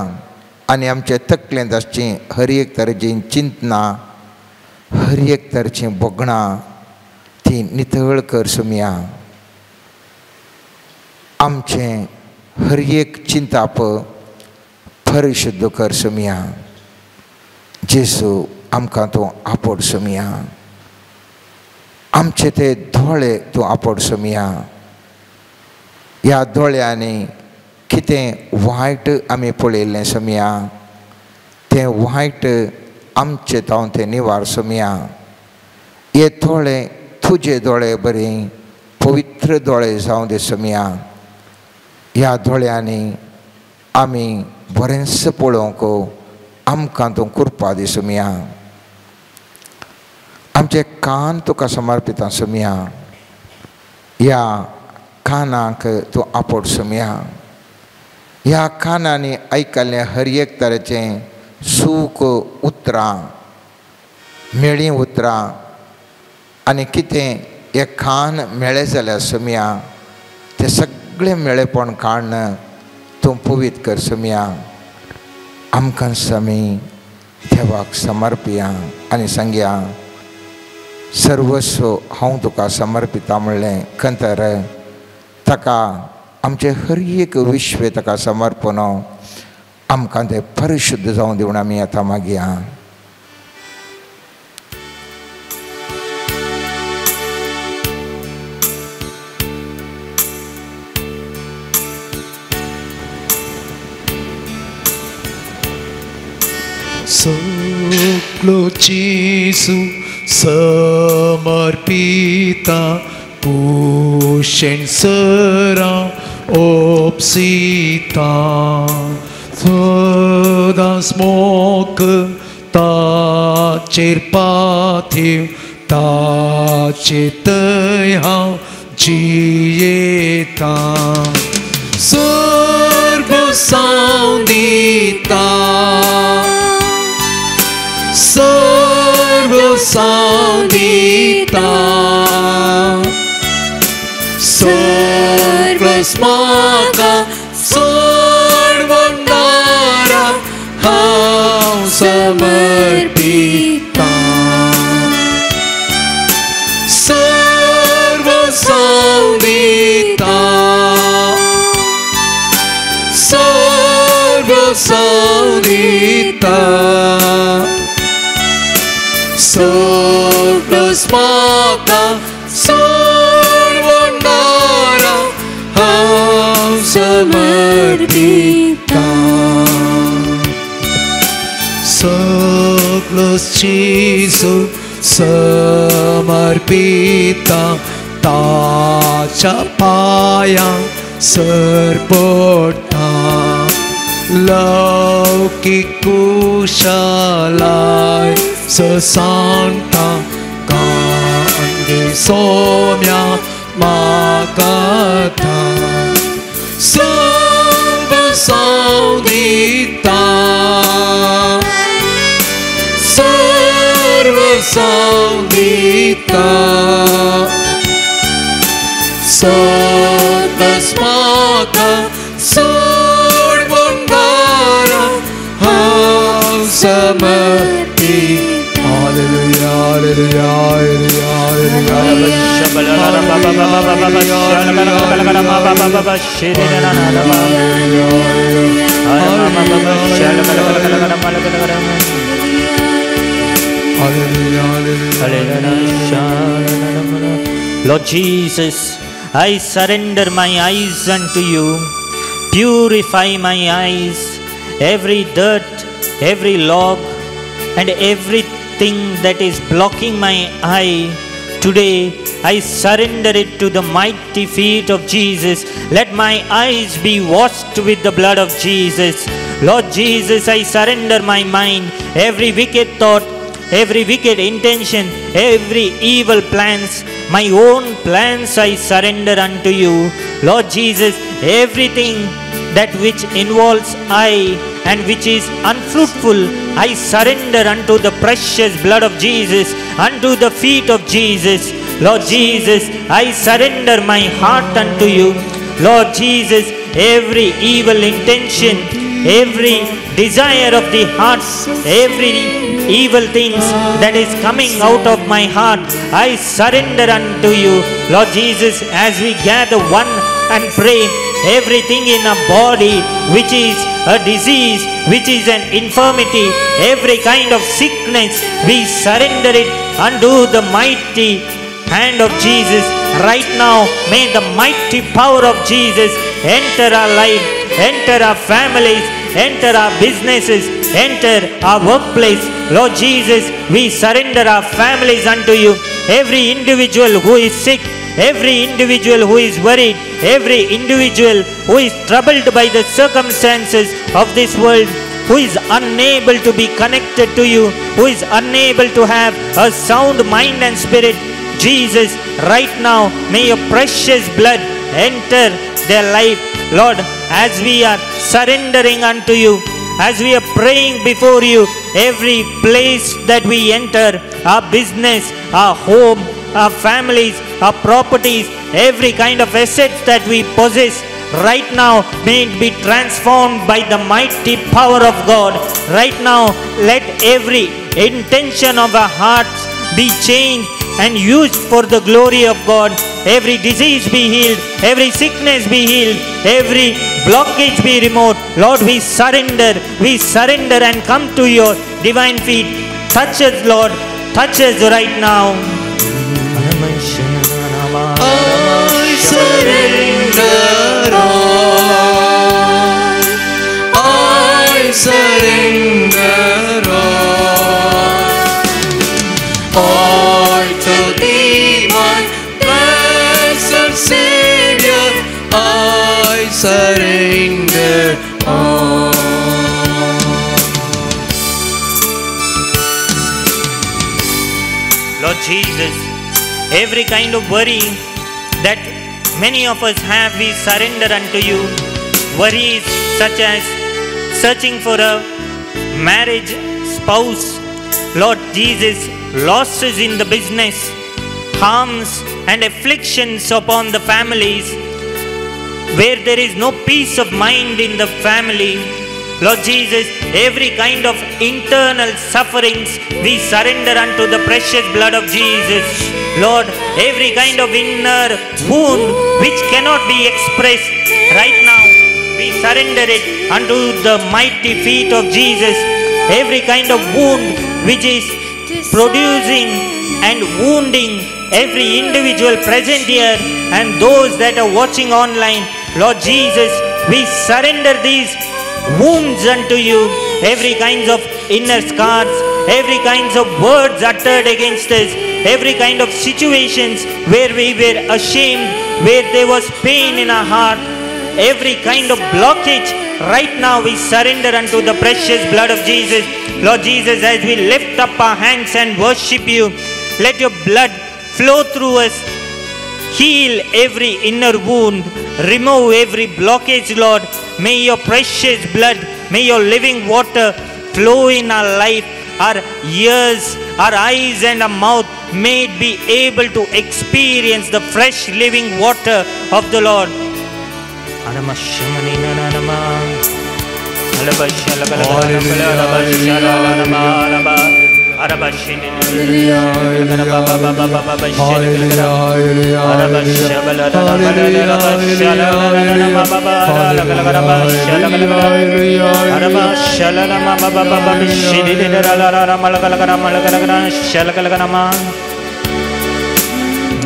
आनी आमचे तकलेंत आसची हर एक तरेचीं चिंतनां, हर एक तरेचीं भोगणां ती नितळ कर सुमिया. आमचें हर एक चिंताप परिशुद्ध कर सुमिया. जेजू आमकां तूं आपोड सुमिया, आमचे ते दोळे तूं आपोड सुमिया. ह्या दोळ्यांनी कितें वायट आमी पळयल्लें सुमिया, तें वायट आमचे तावन तें निवार सुमिया. हे दोळे तुजे दोळे बरे पवित्र दोळे जावं दे सुमिया. ह्या दोळ्यांनी आमी बरेंच पळोवंक आमकां तूं कृपा दी सुमिया. आमचे कान तुका समर्पिता सुमिया, ह्या कानाक तूं आपोड सुमिया. ह्या कानांनी आयकल्लें हर एक तरेचें सूख उतरां, मेळीं उतरां आनी कितें हे कान मेळ्ळे जाल्यार सुमिया तें सगळें मेळेपण काडून तूं पवित्र कर सुमिया. आमकां आमी देवाक समर्पिया आनी सांगया, सर्वस्व हांव तुका समर्पिता म्हणलें खंतर ताका आमचें हर एक विश्व ताका समर्पण आमकां तें परिशुद्ध जावन दिवन आमी आतां मागया. सगलो जेजू समर्पिता कुशेन सरा ओपसिता सदांच मोख ताचेर पाथीव ताचे थंय हांव जियेता. सर्वसांव दिता, सर्वसांव दिता, सर्वस्माका सोडवणारा हांव समर्पिता. सर्वसांव दिता, सर्वसांव दिता, सर्वस्माका सोडवणारा हांव समर्पिता. सगलो जेजू समर्पिता ताच्या पांयां सरपडटा लौकीक कुशलाय ससांता कांगे सोम्या मागाता. सर्वसांव दिता, सर्वसांव दिता, सर्वस्माका सोडवणारा हांव समर्पिता. Hallelujah, hallelujah, hallelujah, hallelujah, hallelujah. Lord Jesus, I surrender my eyes unto you. Purify my eyes, every dirt, every log, and everything that is blocking my eye. Today, I surrender it to the mighty feet of Jesus. Let my eyes be washed with the blood of Jesus. Lord Jesus, I surrender my mind, every wicked thought, every wicked intention, every evil plans, my own plans I surrender unto you. Lord Jesus, everything that which involves I and which is unfruitful, I surrender unto the precious blood of Jesus, unto the feet of Jesus. Lord Jesus, I surrender my heart unto you. Lord Jesus, every evil intention, every desire of the heart, every evil things that is coming out of my heart, I surrender unto you. Lord Jesus, as we gather one and pray, everything in our body which is a disease, which is an infirmity, every kind of sickness, we surrender it unto the mighty hand of Jesus. Right now, may the mighty power of Jesus enter our life, enter our families, enter our businesses, enter our workplace. Lord Jesus, we surrender our families unto you. Every individual who is sick, every individual who is worried, every individual who is troubled by the circumstances of this world, who is unable to be connected to you, who is unable to have a sound mind and spirit, Jesus, right now, may your precious blood enter their life. Lord, as we are surrendering unto you, as we are praying before you, every place that we enter, our business, our home, our families, our properties, every kind of assets that we possess, right now, may it be transformed by the mighty power of God. Right now, let every intention of our hearts be changed and used for the glory of God. Every disease be healed, every sickness be healed, every blockage be removed. Lord, we surrender and come to your divine feet. Touch us, Lord, touch us right now. I surrender all. I surrender all. All to thee, my blessed Savior, I surrender all. Lord Jesus, every kind of worry that many of us have, we surrender unto you. Worries such as searching for a marriage spouse, Lord Jesus, losses in the business, harms and afflictions upon the families, where there is no peace of mind in the family. Lord Jesus, every kind of internal sufferings we surrender unto the precious blood of Jesus. Lord, every kind of inner wound which cannot be expressed right now, we surrender it unto the mighty feet of Jesus. Every kind of wound which is producing and wounding every individual present here and those that are watching online, Lord Jesus, we surrender these wounds unto you. Every kinds of inner scars, every kinds of words uttered against us, every kind of situations where we were ashamed, where there was pain in our heart, every kind of blockage, right now we surrender unto the precious blood of Jesus. Lord Jesus, as we lift up our hands and worship you, let your blood flow through us. Heal every inner wound, remove every blockage, Lord. May your precious blood, may your living water flow in our life, our ears, our eyes and our mouth may it be able to experience the fresh living water of the Lord.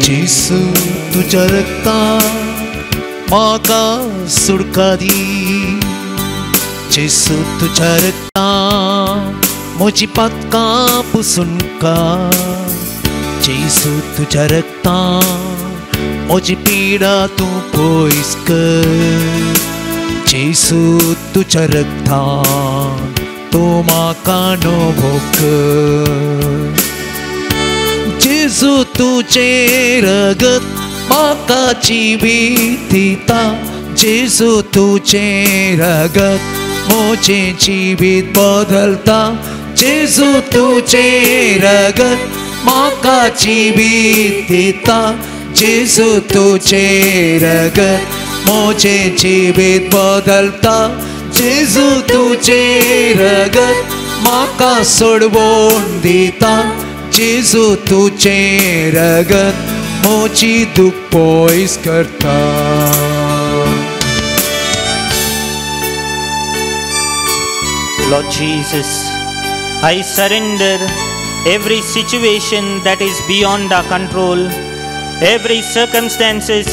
जेसू तुज्या रक्तान म्हाका सुटका दी, जेसू तुज्या रक्तान म्हजी पातकां पुसून काड, जेसू तुज्या रक्तान म्हजी पिडा तूं पयस कर, जेसू तुज्या रक्तान तूं म्हाका नवो कर, जेजू तुजें रगत म्हाका जिवीत दिता, जेजू तुजें रगत म्हजें जिवीत बदलता, जेजू तुजें रगत म्हाका जिवीत दिता, जेजू तुजें रगत म्हजें जिवीत बदलता, जेजू तुजें रगत म्हाका सोडवण दिता, जेजू तुजें रगत म्हजी दूख पयस करता. Lord Jesus, I surrender every situation that is beyond our control, every circumstances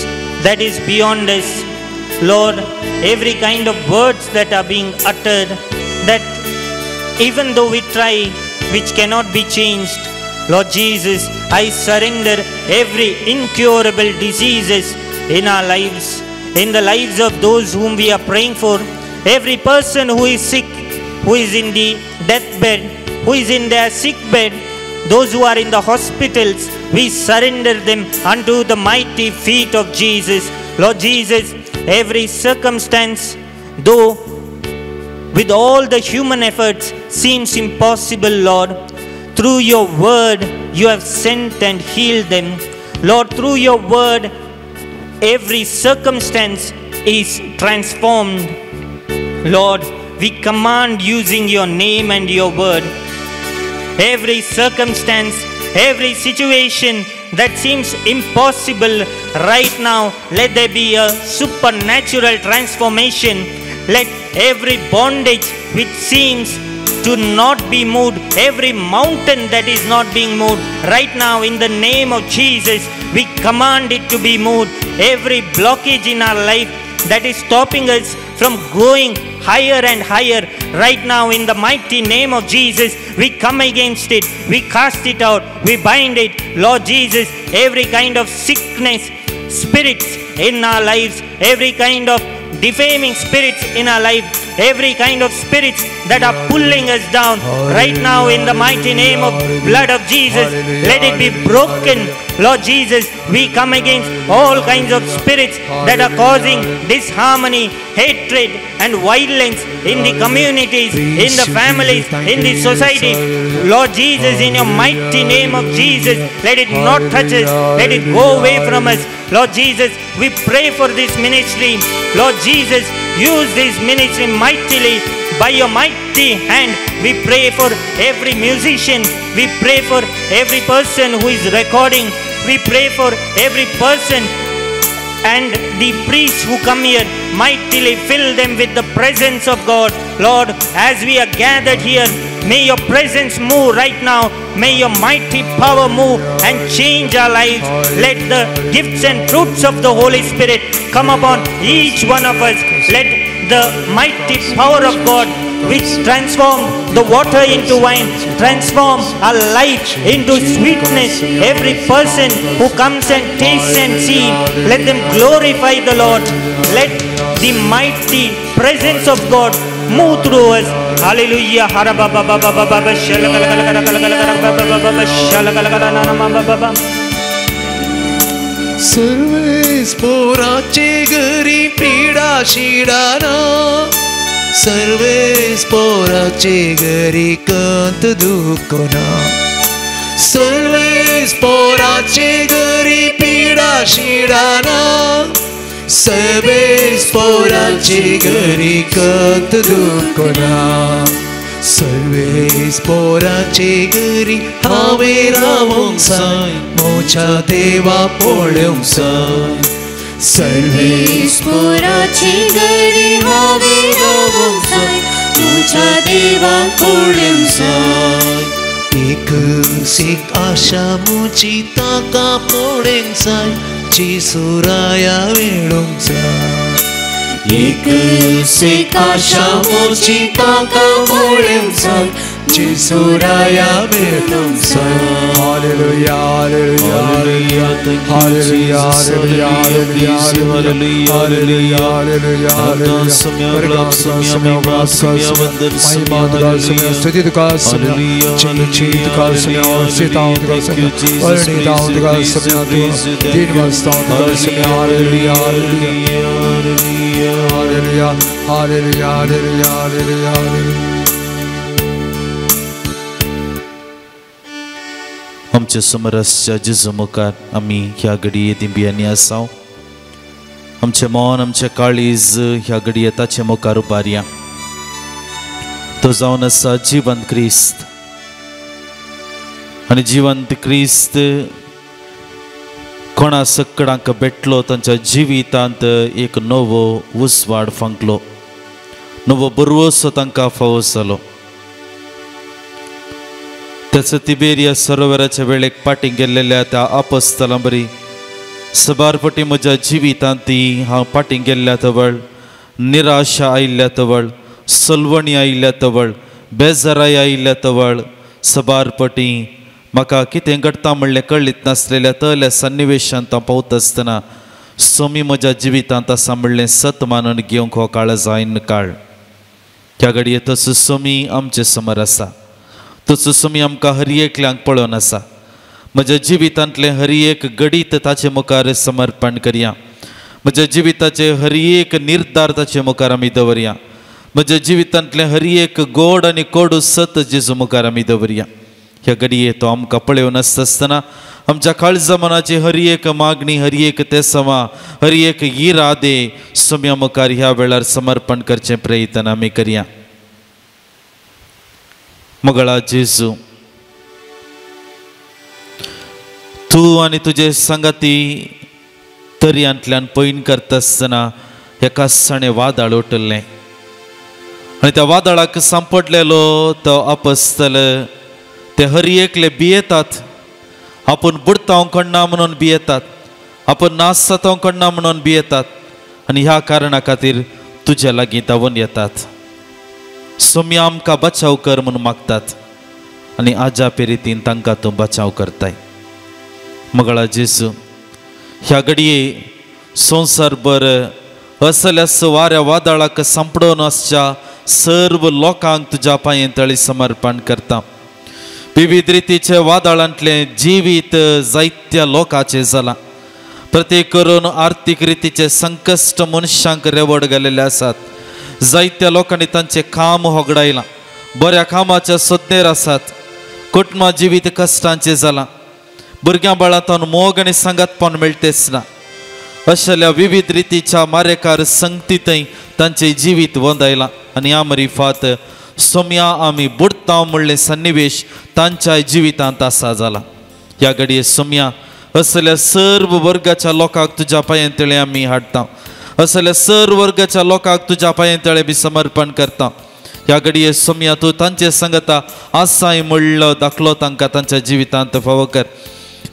that is beyond us. Lord, every kind of words that are being uttered, that even though we try, which cannot be changed. Lord Jesus, I surrender every incurable diseases in our lives, in the lives of those whom we are praying for. Every person who is sick, who is in the deathbed, who is in their sick bed, those who are in the hospitals, we surrender them unto the mighty feet of Jesus. Lord Jesus, every circumstance, though with all the human efforts seems impossible, Lord, through your word you have sent and healed them. Lord, through your word every circumstance is transformed. Lord, we command using your name and your word, every circumstance, every situation that seems impossible right now, let there be a supernatural transformation. Let every bondage which seems to not be moved, every mountain that is not being moved, right now in the name of Jesus, we command it to be moved. Every blockage in our life that is stopping us from growing higher and higher, right now in the mighty name of Jesus, we come against it, we cast it out, we bind it. Lord Jesus, every kind of sickness, spirits in our lives, every kind of defaming spirits in our life, every kind of spirits that are pulling us down, right now in the mighty name of blood of Jesus, let it be broken. Lord Jesus, we come against all kinds of spirits that are causing disharmony, hatred and violence in the communities, in the families, in the society. Lord Jesus, in your mighty name of Jesus, let it not touch us, let it go away from us. Lord Jesus, we pray for this ministry. Lord Jesus, use this ministry mightily by your mighty hand. We pray for every musician. We pray for every person who is recording. We pray for every person and the priests who come here. Mightily fill them with the presence of God. Lord, as we are gathered here, may your presence move right now. May your mighty power move and change our lives. Let the gifts and fruits of the Holy Spirit come upon each one of us. Let the mighty power of God, which transformed the water into wine, transform our life into sweetness. Every person who comes and tastes and sees, let them glorify the Lord. Let the mighty presence of God move through us. Hallelujah. Sarves पोराचे घरी पीडा शिडाना, सर्वेस पोराचे घरी कंत दुखना, सर्वेस पोराचे घरी पीडा शिडाना, सर्वेस पोराचे घरी कंत दुखना, सर्वेस पोराचे घरी हांवें रावोंक जाय, म्हज्या देवा पळोवंक जाय. सर्वेस पोराचे घरी हांवें रावोंक जाय, म्हज्या देवा पळोवंक जाय, एक एक आशा मुजी ताका पळोवंक जाय जेजू राया मेळूंक जाय एक एक आशा मुजी ताका पळोवंक जाय जेजू राया मेळूंक जाय. Hallelujah, hallelujah, hallelujah, hallelujah, hallelujah, hallelujah, hallelujah, hallelujah, hallelujah. आमच्या समरसच्या जेजू मुखार आमी ह्या घडये दिंब्यांनी आसा. आमचें मन आमचें काळीज ह्या घडये ताचे मुखार उबारया. तो जावन आसा जिवंत क्रिस्त आनी जिवंत क्रिस्त कोणा सकडांक भेटलो तांच्या जिवितांत एक नवो उजवाड फांकलो, नवो बरवसो तांकां फावो जालो. त्याचो तिबेरिया सरोवराच्या वेळेक पाटी गेल्लेल्या त्या आपस्थलां बरी सबार पटी म्हज्या जिवितांत ती हांव पाटी गेल्ल्या तवळ निराशा आयिल्ल्या तवळ, सलवणी आयिल्ल्या तवळ, बेजाराय आयिल्ल्या तवळ सबार पटी म्हाका कितें घडटा म्हणलें कळीत नासलेल्या तल्या सन्निवेशांत हांव पावता आसतना सोमी म्हज्या जिवितांत आसा म्हणलें सत मानून घेवंक हो काळ जायन काळ. ह्या घडये तसो सोमी आमचे समोर आसा, तसो सोमी आमकां हर एकल्यांक पळोवन आसा. म्हज्या जिवितांतलें हर एक घडीत ताचे मुखार समर्पण करया. म्हज्या जिविताचे हर एक निर्धार ताचे मुखार आमी दवरया. म्हज्या जिवितांतलें हर एक गोड आनी कोडू सत जेजू मुखार आमी दवरया. ह्या घडये तो आमकां पळोवन आसता आसतना आमच्या काळजा मनाची हर एक मागणी, हर एक तेसवां, हर एक इरादे सोम्या मुखार ह्या वेळार समर्पण करचें प्रयत्न आमी करया. मगळा जेजू, तूं आनी तुजे सांगाती दर्यांतल्यान पयण करता आसतना एका सणे वादळ उठलें आनी त्या वादळाक सांपडलेलो तो अपस्थल ते हर एकले भियेतात. आपूण बुडता कोण्णा म्हणून भियेतात, आपूण नाचता कोण्णा म्हणून भियेतात आनी ह्या कारणा खातीर तुज्या लागीं धांवून येतात. सोम्या आमकां बचाव कर म्हणून मागतात आनी आजा पेरितीन तांकां तूं बचाव करताय. मगळा जेजू, ह्या घडये संवसारभर असल्यास वाऱ्या वादळाक सांपडून आसच्या सर्व लोकांक तुज्या पांये तळी समर्पण करता. विविध रितीचे वादळांतलें जिवीत जायत्या लोकांचें जालां. प्रत्येक करून आर्थीक रितीचे संकश्ट मनशांक रेवड गेल्ले आसात. जायत्या लोकांनी तांचें काम होगडायलां, बऱ्या कामाच्या सोदनेर आसात. कुटुंबा जिवीत कश्टांचें जालां, भुरग्यां बाळांत मोग आनी सांगातपण मेळटेच ना. अशल्या विविध रितीच्या मारेकार संगतींतय तांचें जिवीत वंदायलां आनी आमरी फात सोम्या आमी बुडता म्हणलें सन्निवेश तांच्या जिवितांत आसा जाला. ह्या घडये सोम्या असल्या सर्व वर्गाच्या लोकांक तुज्या पांये तळे आमी हाडटा, असल्या सर्व वर्गाच्या लोकांक तुज्या पांये तळे बी समर्पण करता. ह्या घडये सोम्या तूं तांचे सांगता आसाय म्हणलो दाखलो तांकां तांच्या जिवितांत फावो कर.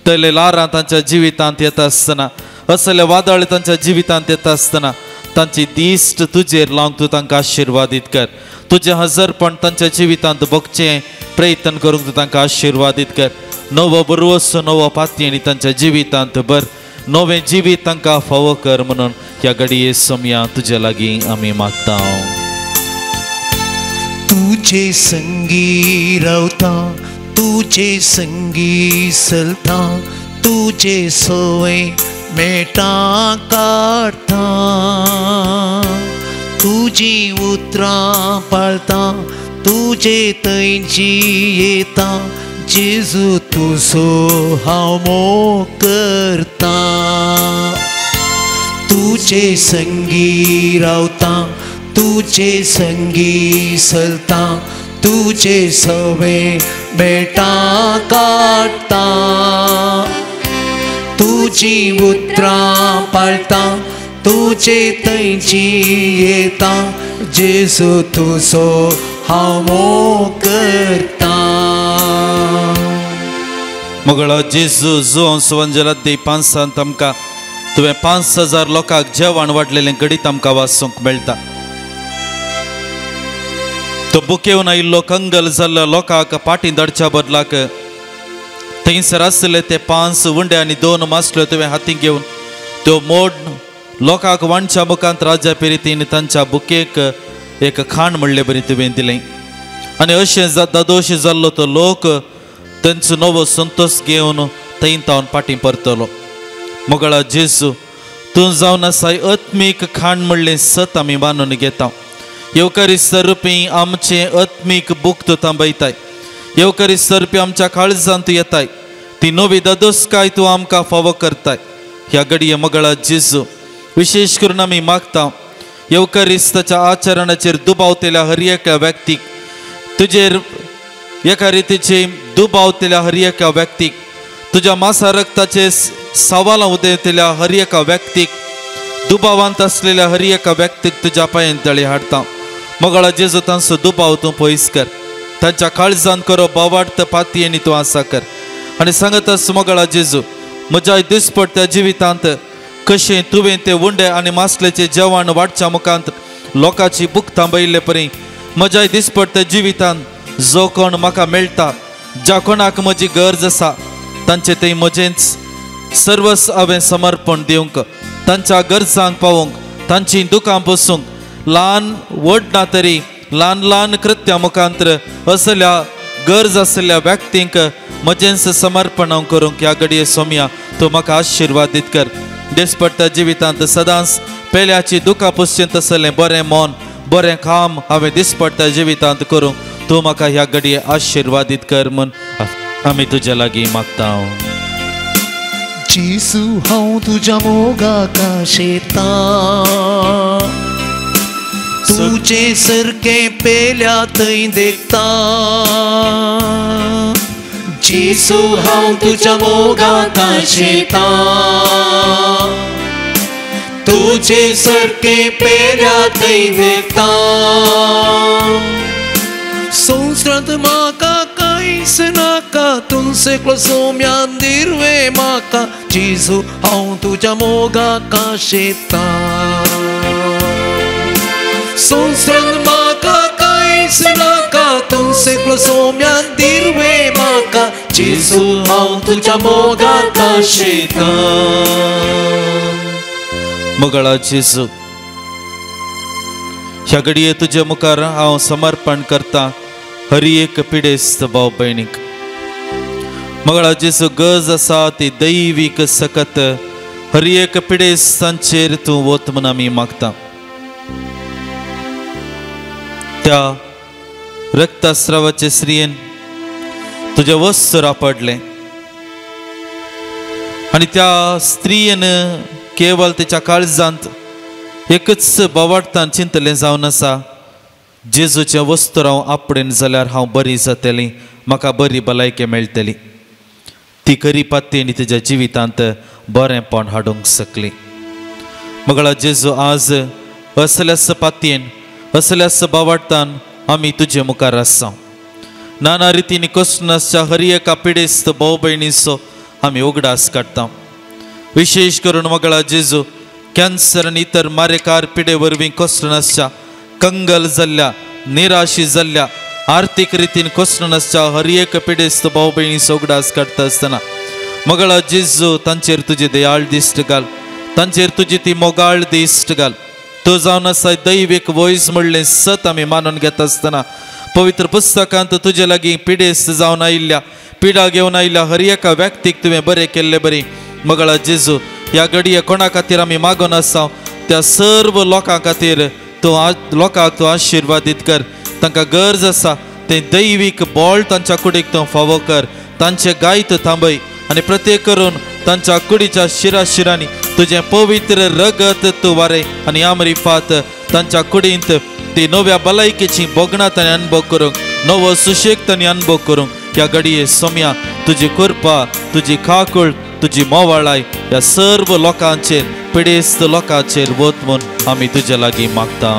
तले लारां तांच्या जिवितांत येता आसतना, असले वादळ तांच्या जिवितांत येता आसतना तांची दिश्ट तुजेर लावंक तूं तांकां आशिर्वादीत कर. तुजें हजरपण तांच्या जिवितांत भोगचें प्रयत्न करूंक तूं तांकां आशिर्वादीत कर. नवो बरवसो नवो पाती आनी तांच्या जिवितांत भर, नवें जिवीत तांकां फावो कर म्हणून ह्या घडये सोम्या तुजे लागीं आमी मागता. तुजे संगी रावता, तुजे संगी चलता, तुजे सवय मेटा काडटा, तुजी उतरां पाळता, तुजे थंयची येता, जेजू तुजो हांव मोग करता. तुजे संगी रावता, तुजे संगी चलता, तुजे सवे मेटा काडटा, तुजी उतरां पाळता, तुजे थंयची येता, जेजू तुजो हांव मोग करता. मगळो जेजू जो सुवंजलात दे पांचांत आमकां तुवें 5000 लोकांक जेवण वाडलेलें घडीत आमकां वाचूंक मेळटा. तो बुकेवन आयिल्लो कंगल जाल्लो लोकांक पाटी धाडच्या बदलाक थंयसर आसले ते 5 उंडे आनी 2 मासल्यो तुवें हातीं घेवन त्यो मोड लोकांक वांटच्या मुखांत राजा पिरितीन तांच्या बुकेक एक खाण म्हणले बरी तुवें दिलें. आनी अशें दादोश जाल्लो तो लोक तांचो नवो संतोश घेवन थंय तावन पाटी परतलो. मोगळा जेजू तूं जावन आसाय आत्मीक खाण म्हणलें सत आमी मानून घेता. येवकारी रुपी आमचें आत्मीक बूक तूं थांबयताय. येवकारी रुपी आमच्या काळजांत तूं येताय. ती नवी दादोसकाय तूं आमकां फावो करताय. ह्या घडये मोगळा जेजू विशेश करून आमी मागता येवकारिस्ताच्या आचरणाचेर दुबावतेल्या हर एका व्यक्तीक, तुजेर एका रितीचे दुबावतेल्या हर एका व्यक्तीक, तुज्या मासा रक्ताचे सवालां उदयतल्या हर एका व्यक्तीक, दुबावांत आसलेल्या हर एका व्यक्तीक तुज्या पांयेन तळी हाडटा. मोगळा जेजू तांचो दुबाव तूं पयस कर. तांच्या काळजान करो बावार्थ पाती आनी तूं आसा कर. आनी सांगत आस मोगळा जेजू म्हज्या दिसपट्ट्या जिवितांत कशें तुवें ते उंडे आनी मासलेचें जेवण वाडच्या मुखांत लोकांची भूक थांबयल्ले परी म्हज्या दिसपट्ट्या जिवितांत जो कोण म्हाका मेळटा, ज्या कोणाक म्हजी गरज आसा तांचें तें म्हजेंच सर्वस हांवें समर्पण दिवंक, तांच्या गरजांक पावोवंक, तांची दुकां बसूंक, ल्हान व्हड ना तरी ल्हान ल्हान कृत्या मुखांत असल्या गरज आशिल्ल्या व्यक्तींक म्हजेंच समर्पण हांव करूंक ह्या घडये सोमया तूं म्हाका आशिर्वादीत कर. दिसपट्ट्या जिवितांत सदांच पेल्याची दुकां पुसचें तसलें बरें मन बरें काम हांवें दिसपट्ट्या जिवितांत करूंक तूं म्हाका ह्या घडये आशिर्वादीत कर म्हूण आमी तुज्या लागीं मागता. जेजू हांव तुज्या मोगाक शेतां, तुजें सारकें पेल्या थंय देखता. जेजू हांव तुज्या मोगाक शेतां, तुजें सारकें पेल्या थंय देखता. संवसारांत म्हाका कांयच नाका, तुमचें सोम्यान दिरवे म्हाका. जेजू हांव तुज्या मोगाक शेतां, संवसारांत म्हाका कांयच नाका, तुमचें सोम्यान दिरवे म्हाका. जेजू हांव तुज्या मोगाक शेतां. मोगळा जेजू ह्या घडये तुजे मुखार हांव समर्पण करता हर एक पिडेस्त भाव भयणीक. मोगळा जेजू गरज आसा ती दैवीक सकत हर एक पिडेस्तांचेर तूं वत म्हूण आमी मागता. त्या रक्तस्रावाचे स्त्रियेन तुजें वस्त्र आपडलें आनी त्या स्त्रियेन केवल तिच्या काळजांत एकच बावाडतान चिंतलें जावन आसा, जेजूचें वस्त्र हांव आपडेन जाल्यार हांव बरी जातली, म्हाका बरी भलायकी मेळटली. ती खरी पाती आनी तिच्या जिवितांत बरेंपण हाडूंक शकली. मगळा जेजू आज असल्याच पातयेन असल्याच बावाडतान आमी तुजे मुखार आसा. नाना रितीन कोसनाच्या हर एका पिडेस्त भाव भयणीचो आमी उगडास काडटा. विशेश करून मगळा जेजू कॅन्सर आनी इतर मारेकार पिडे वरवीं कोसळून कंगल जाल्ल्या, निराशी जाल्ल्या, आर्थीक रितीन कोसळून आसच्या हर एक पिडेस्त भाव भयणीचो उगडास काडटा आसतना मगळा जेजू तांचेर तुजी दयाळ दिश्ट घाल, तांचेर तुजी ती मोगाळ दिश्ट घाल. तूं जावन आसा दैवीक वयस म्हणलें सत आमी मानून घेता आसतना पवित्र पुस्तकांत तुजे लागीं पिडेस्त जावन आयिल्ल्या, पिडा घेवन आयिल्ल्या हर एका व्यक्तीक तुवें बरें केल्लें बरें. मगळा जेजू ह्या घडये कोणा खातीर आमी मागून आसा त्या सर्व लोकां खातीर तूं लोकांक तूं आशिर्वादीत कर. तांकां गरज आसा तें दैवीक बळ तांच्या कुडीक तूं फावो कर, तांचे गाय तूं थांबय आनी प्रत्येक करून तांच्या कुडीच्या शिराशिरांनी तुजें पवित्र रगत तूं वारय आनी आमरिफात तांच्या कुडींत ती नव्या भलायकेची भोगणां तांणी अनुभव करूंक, नवो सुशेग तांणी अनुभव करूंक ह्या घडये सोम्या तुजी कृपा, तुजी काकूळ, तुजी मोवाळाय ह्या सर्व लोकांचेर, पिडेस्त लोकांचेर वत म्हूण आमी तुजे लागीं मागता.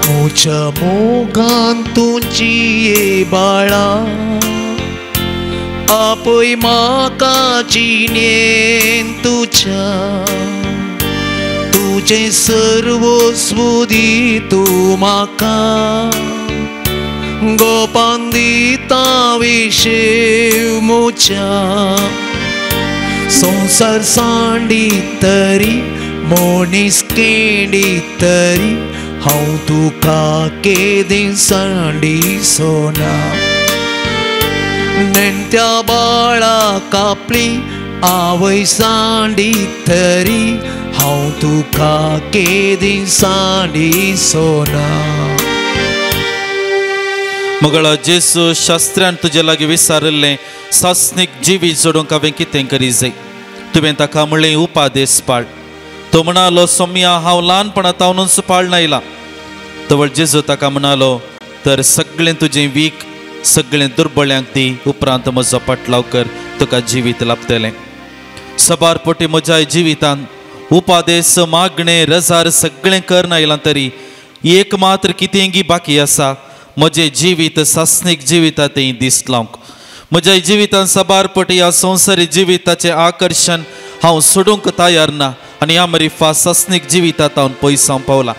म्हज्या मोगान तुजी बाळा आपय म्हाका जिणेन तुज्या तुजें सर्वस्व दी तूं म्हाका गोपान दिता विशेव म्हज्या संवसार सांडी तरी मनीस केंडी तरी हांव तुका केदी सांडी सोना नेणत्या बाळा कापली आवय सांडी तरी हांव तुका केदी सांडी सोना. मगळा जेसू शास्त्रान तुजे लागीं विचारिल्लें सासणीक जिवीत जोडूंक हांवें कितें करी जाय तुवें ताका म्हणलें उपादेस पाळ. तो म्हणालो सोम्या हांव ल्हानपणा तावनूच पाळना आयला. तवळ जेजू ताका म्हणालो तर सगळें तुजें वीक सगळें दुर्बळ्यांक दी उपरांत म्हजो पाटलाव कर तुका जिवीत लाभतलें. सबार पोटी म्हज्या जिवितान उपादेस मागणें रजार सगळें करना आयलां तरी एक मात्र कितेंगी बाकी आसा म्हजें जिवीत सासणीक जिविता तें दीस लावंक. म्हज्या जिवितान सबार पटी ह्या संवसारी जिविताचें आकर्शण हांव सोडूंक तयार ना आनी ह्या मरिफा सासणीक जिवितात हांव पयस हांव पावला.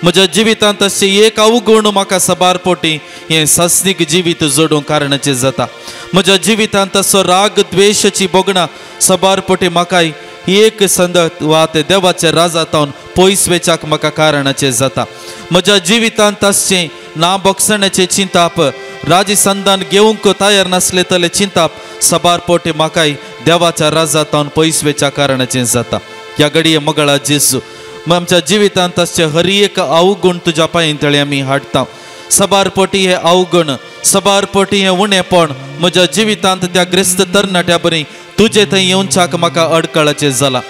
म्हज्या जिवितांत तशें एक अवगुण म्हाका सबार पोटी हें सासणीक जिवीत जोडूंक कारणाचें जाता. म्हज्या जिवितांत तसो राग द्वेशाची भोगणां सबार पोटी म्हाकाय एक संद वा ते देवाच्या राजातावन पयस वेच्याक म्हाका कारणाचें जाता. म्हज्या जिवितांत आसचें ना बोगसण्याचें चिंताप राजी संदान घेवंक तयार नासले तले चिंताप सबार पोटी म्हाकाय देवाच्या राजातावन पयस वेच्या कारणाचें जाता. ह्या घडये मगळा जेजू आमच्या जिवितांत आसचे हर एक अवगुण तुज्या पांय तळे आमी हाडटा. सबार पोटी हे अवगुण सबार पोटी हें उणेपण म्हज्या जिवितांत त्या ग्रेस्त तरणाट्या बरी तुजे थंय येवच्याक म्हाका अडकळाचें जाला.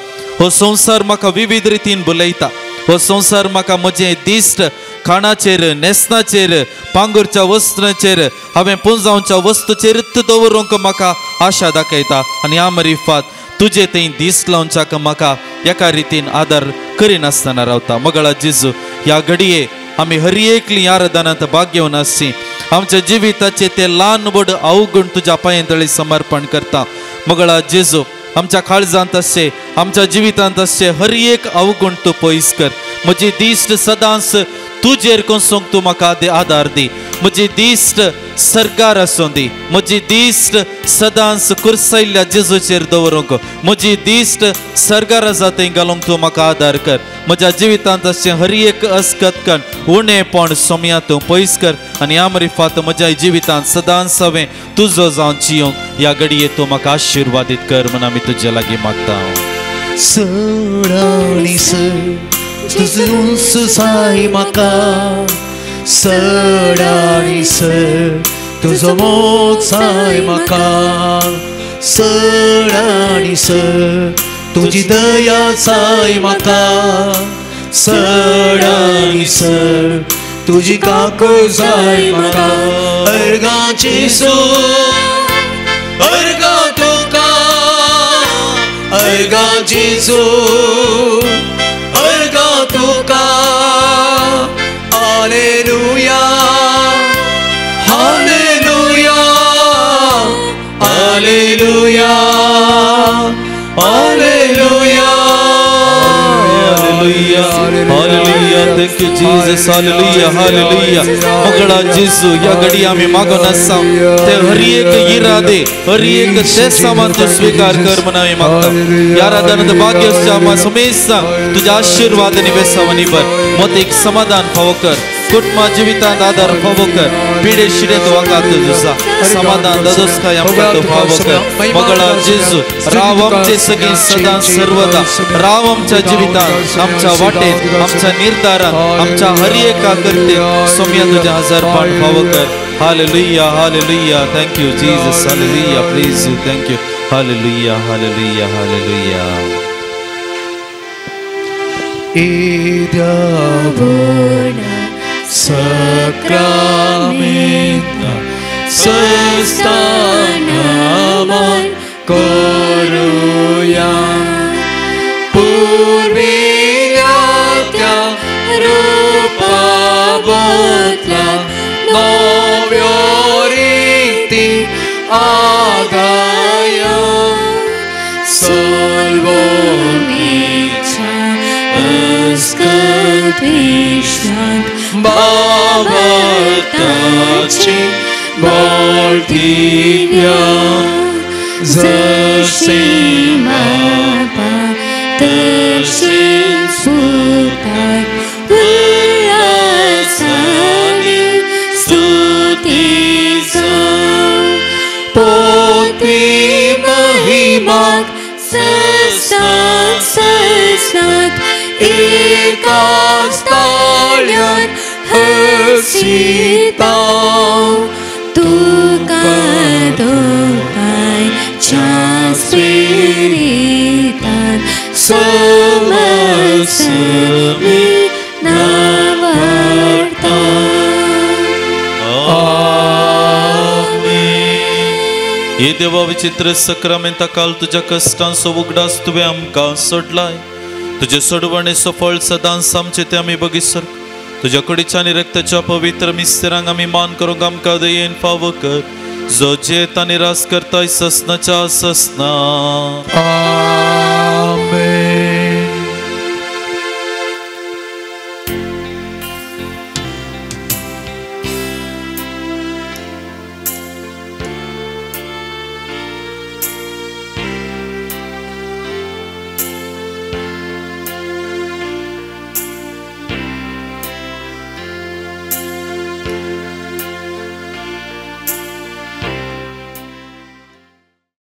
हो संवसार म्हाका विविध रितीन बुलयता. हो संवसार म्हाका म्हजें दिश्ट खाणाचेर न्हेसणाचेर पांगुरच्या वस्त्रांचेर हांवें पुंजावच्या वस्तूचेरच दवरूंक म्हाका आशा दाखयता आनी ह्या मरिफात तुजे थंय दीस लावच्याक म्हाका एका रितीन आदार करिनासतना रावता. मगळा जेजू ह्या घडये आमी हर एकली आराधनांत भाग घेवन आसची आमच्या जिविताचे ते ल्हान व्हड अवगुण तुज्या पांये तळी समर्पण करता. मगळा जेजू आमच्या काळजांत आसचे आमच्या जिवितांत आसचे हर एक अवगुण तूं पयस कर. म्हजी दिश्ट सदांच तुजेर कोसोंक तूं म्हाका आदार दी. म्हजी दिश्ट सरकार आसूं दी. म्हजी दिश्ट सदांच कुर्सयल्ल्या जेजूचेर दवरूंक. म्हजी दिश्ट सरकारा जाते घालूंक तूं म्हाका आदार कर. म्हज्या जिवितांत आसचें हर एक अस्कतकण उणेपण सोम्या तूं पयस कर आनी ह्या मरिफात म्हज्या जिवितांत सदांच हांवें तुजो जावन जियोंक ह्या घडये तूं म्हाका आशिर्वादीत कर म्हूण आमी तुजे लागीं मागता. चड आनी चड तुजो जाय म्हाका चड आनी चड तुजो मोग जाय म्हाका चड आनी चड तुजी दया जाय म्हाका चड आनी चड तुजी काकूळ जाय म्हाका. अर्गां जेजू अर्गां तुका अर्गां जेजू अर्गां तुका. Hallelujah hallelujah hallelujah hallelujah. Hallelujah hallelujah. Thank you Jesus. Hallelujah hallelujah. मगळा जेजू ह्या घडये आमी मागून आसा ते हर एक इरादे हर एक तेसामान तूं स्विकार कर म्हूण आमी मागता. ह्या आराधनांत भाग्य आसच्या आमा समेस्तांक तुज्या आशिर्वाद आनी बेसावांनी भर. मत एक समाधान फावो कर. कुटुंबा जिवितांत आदार फावो कर. पिडे शिडेंत वागात तुजा समाधान ददोसकाय आमकां तूं फावो कर. मगळा जेजू राव आमचे सगळीं सदां सर्वदा राव आमच्या जिवितांत आमच्या वाटेत आमच्या निर्धारात आमच्या हर एका करते सोम्या तुज्या हजार पाट फावो कर. Hallelujah hallelujah. Thank you Jesus. Hallelujah. Please you. Thank you. Hallelujah hallelujah hallelujah. Sacramento सस्तानामान करूया पुर्विल्ल्या त्या रूपा बदला नव्यो रिती आदारान. द्वेशांत भावार्थाचें बळ दिव्या जशें बापा तशें सुताक उल्हासांनी स्तुती जावं पोती महिमाक ससात ससात एकाच ताळ्यान हसिता तुका दोगांयच्या स्पिरितान समसमी नावाडता. हे देवा विचित्र सक्रामेंता काल तुज्या कश्टांचो उगडास तुवें आमकां सोडलाय. तुजे सोडवणेचो फळ सदांच आमचे ते आमी बगीसर. तुज्या कुडीच्या आनी रक्ताच्या पवित्र मिस्तेरांक आमी मान करूंक आमकां दयेन फावो कर, जो जेत आनी रास करताय ससनाच्या ससना.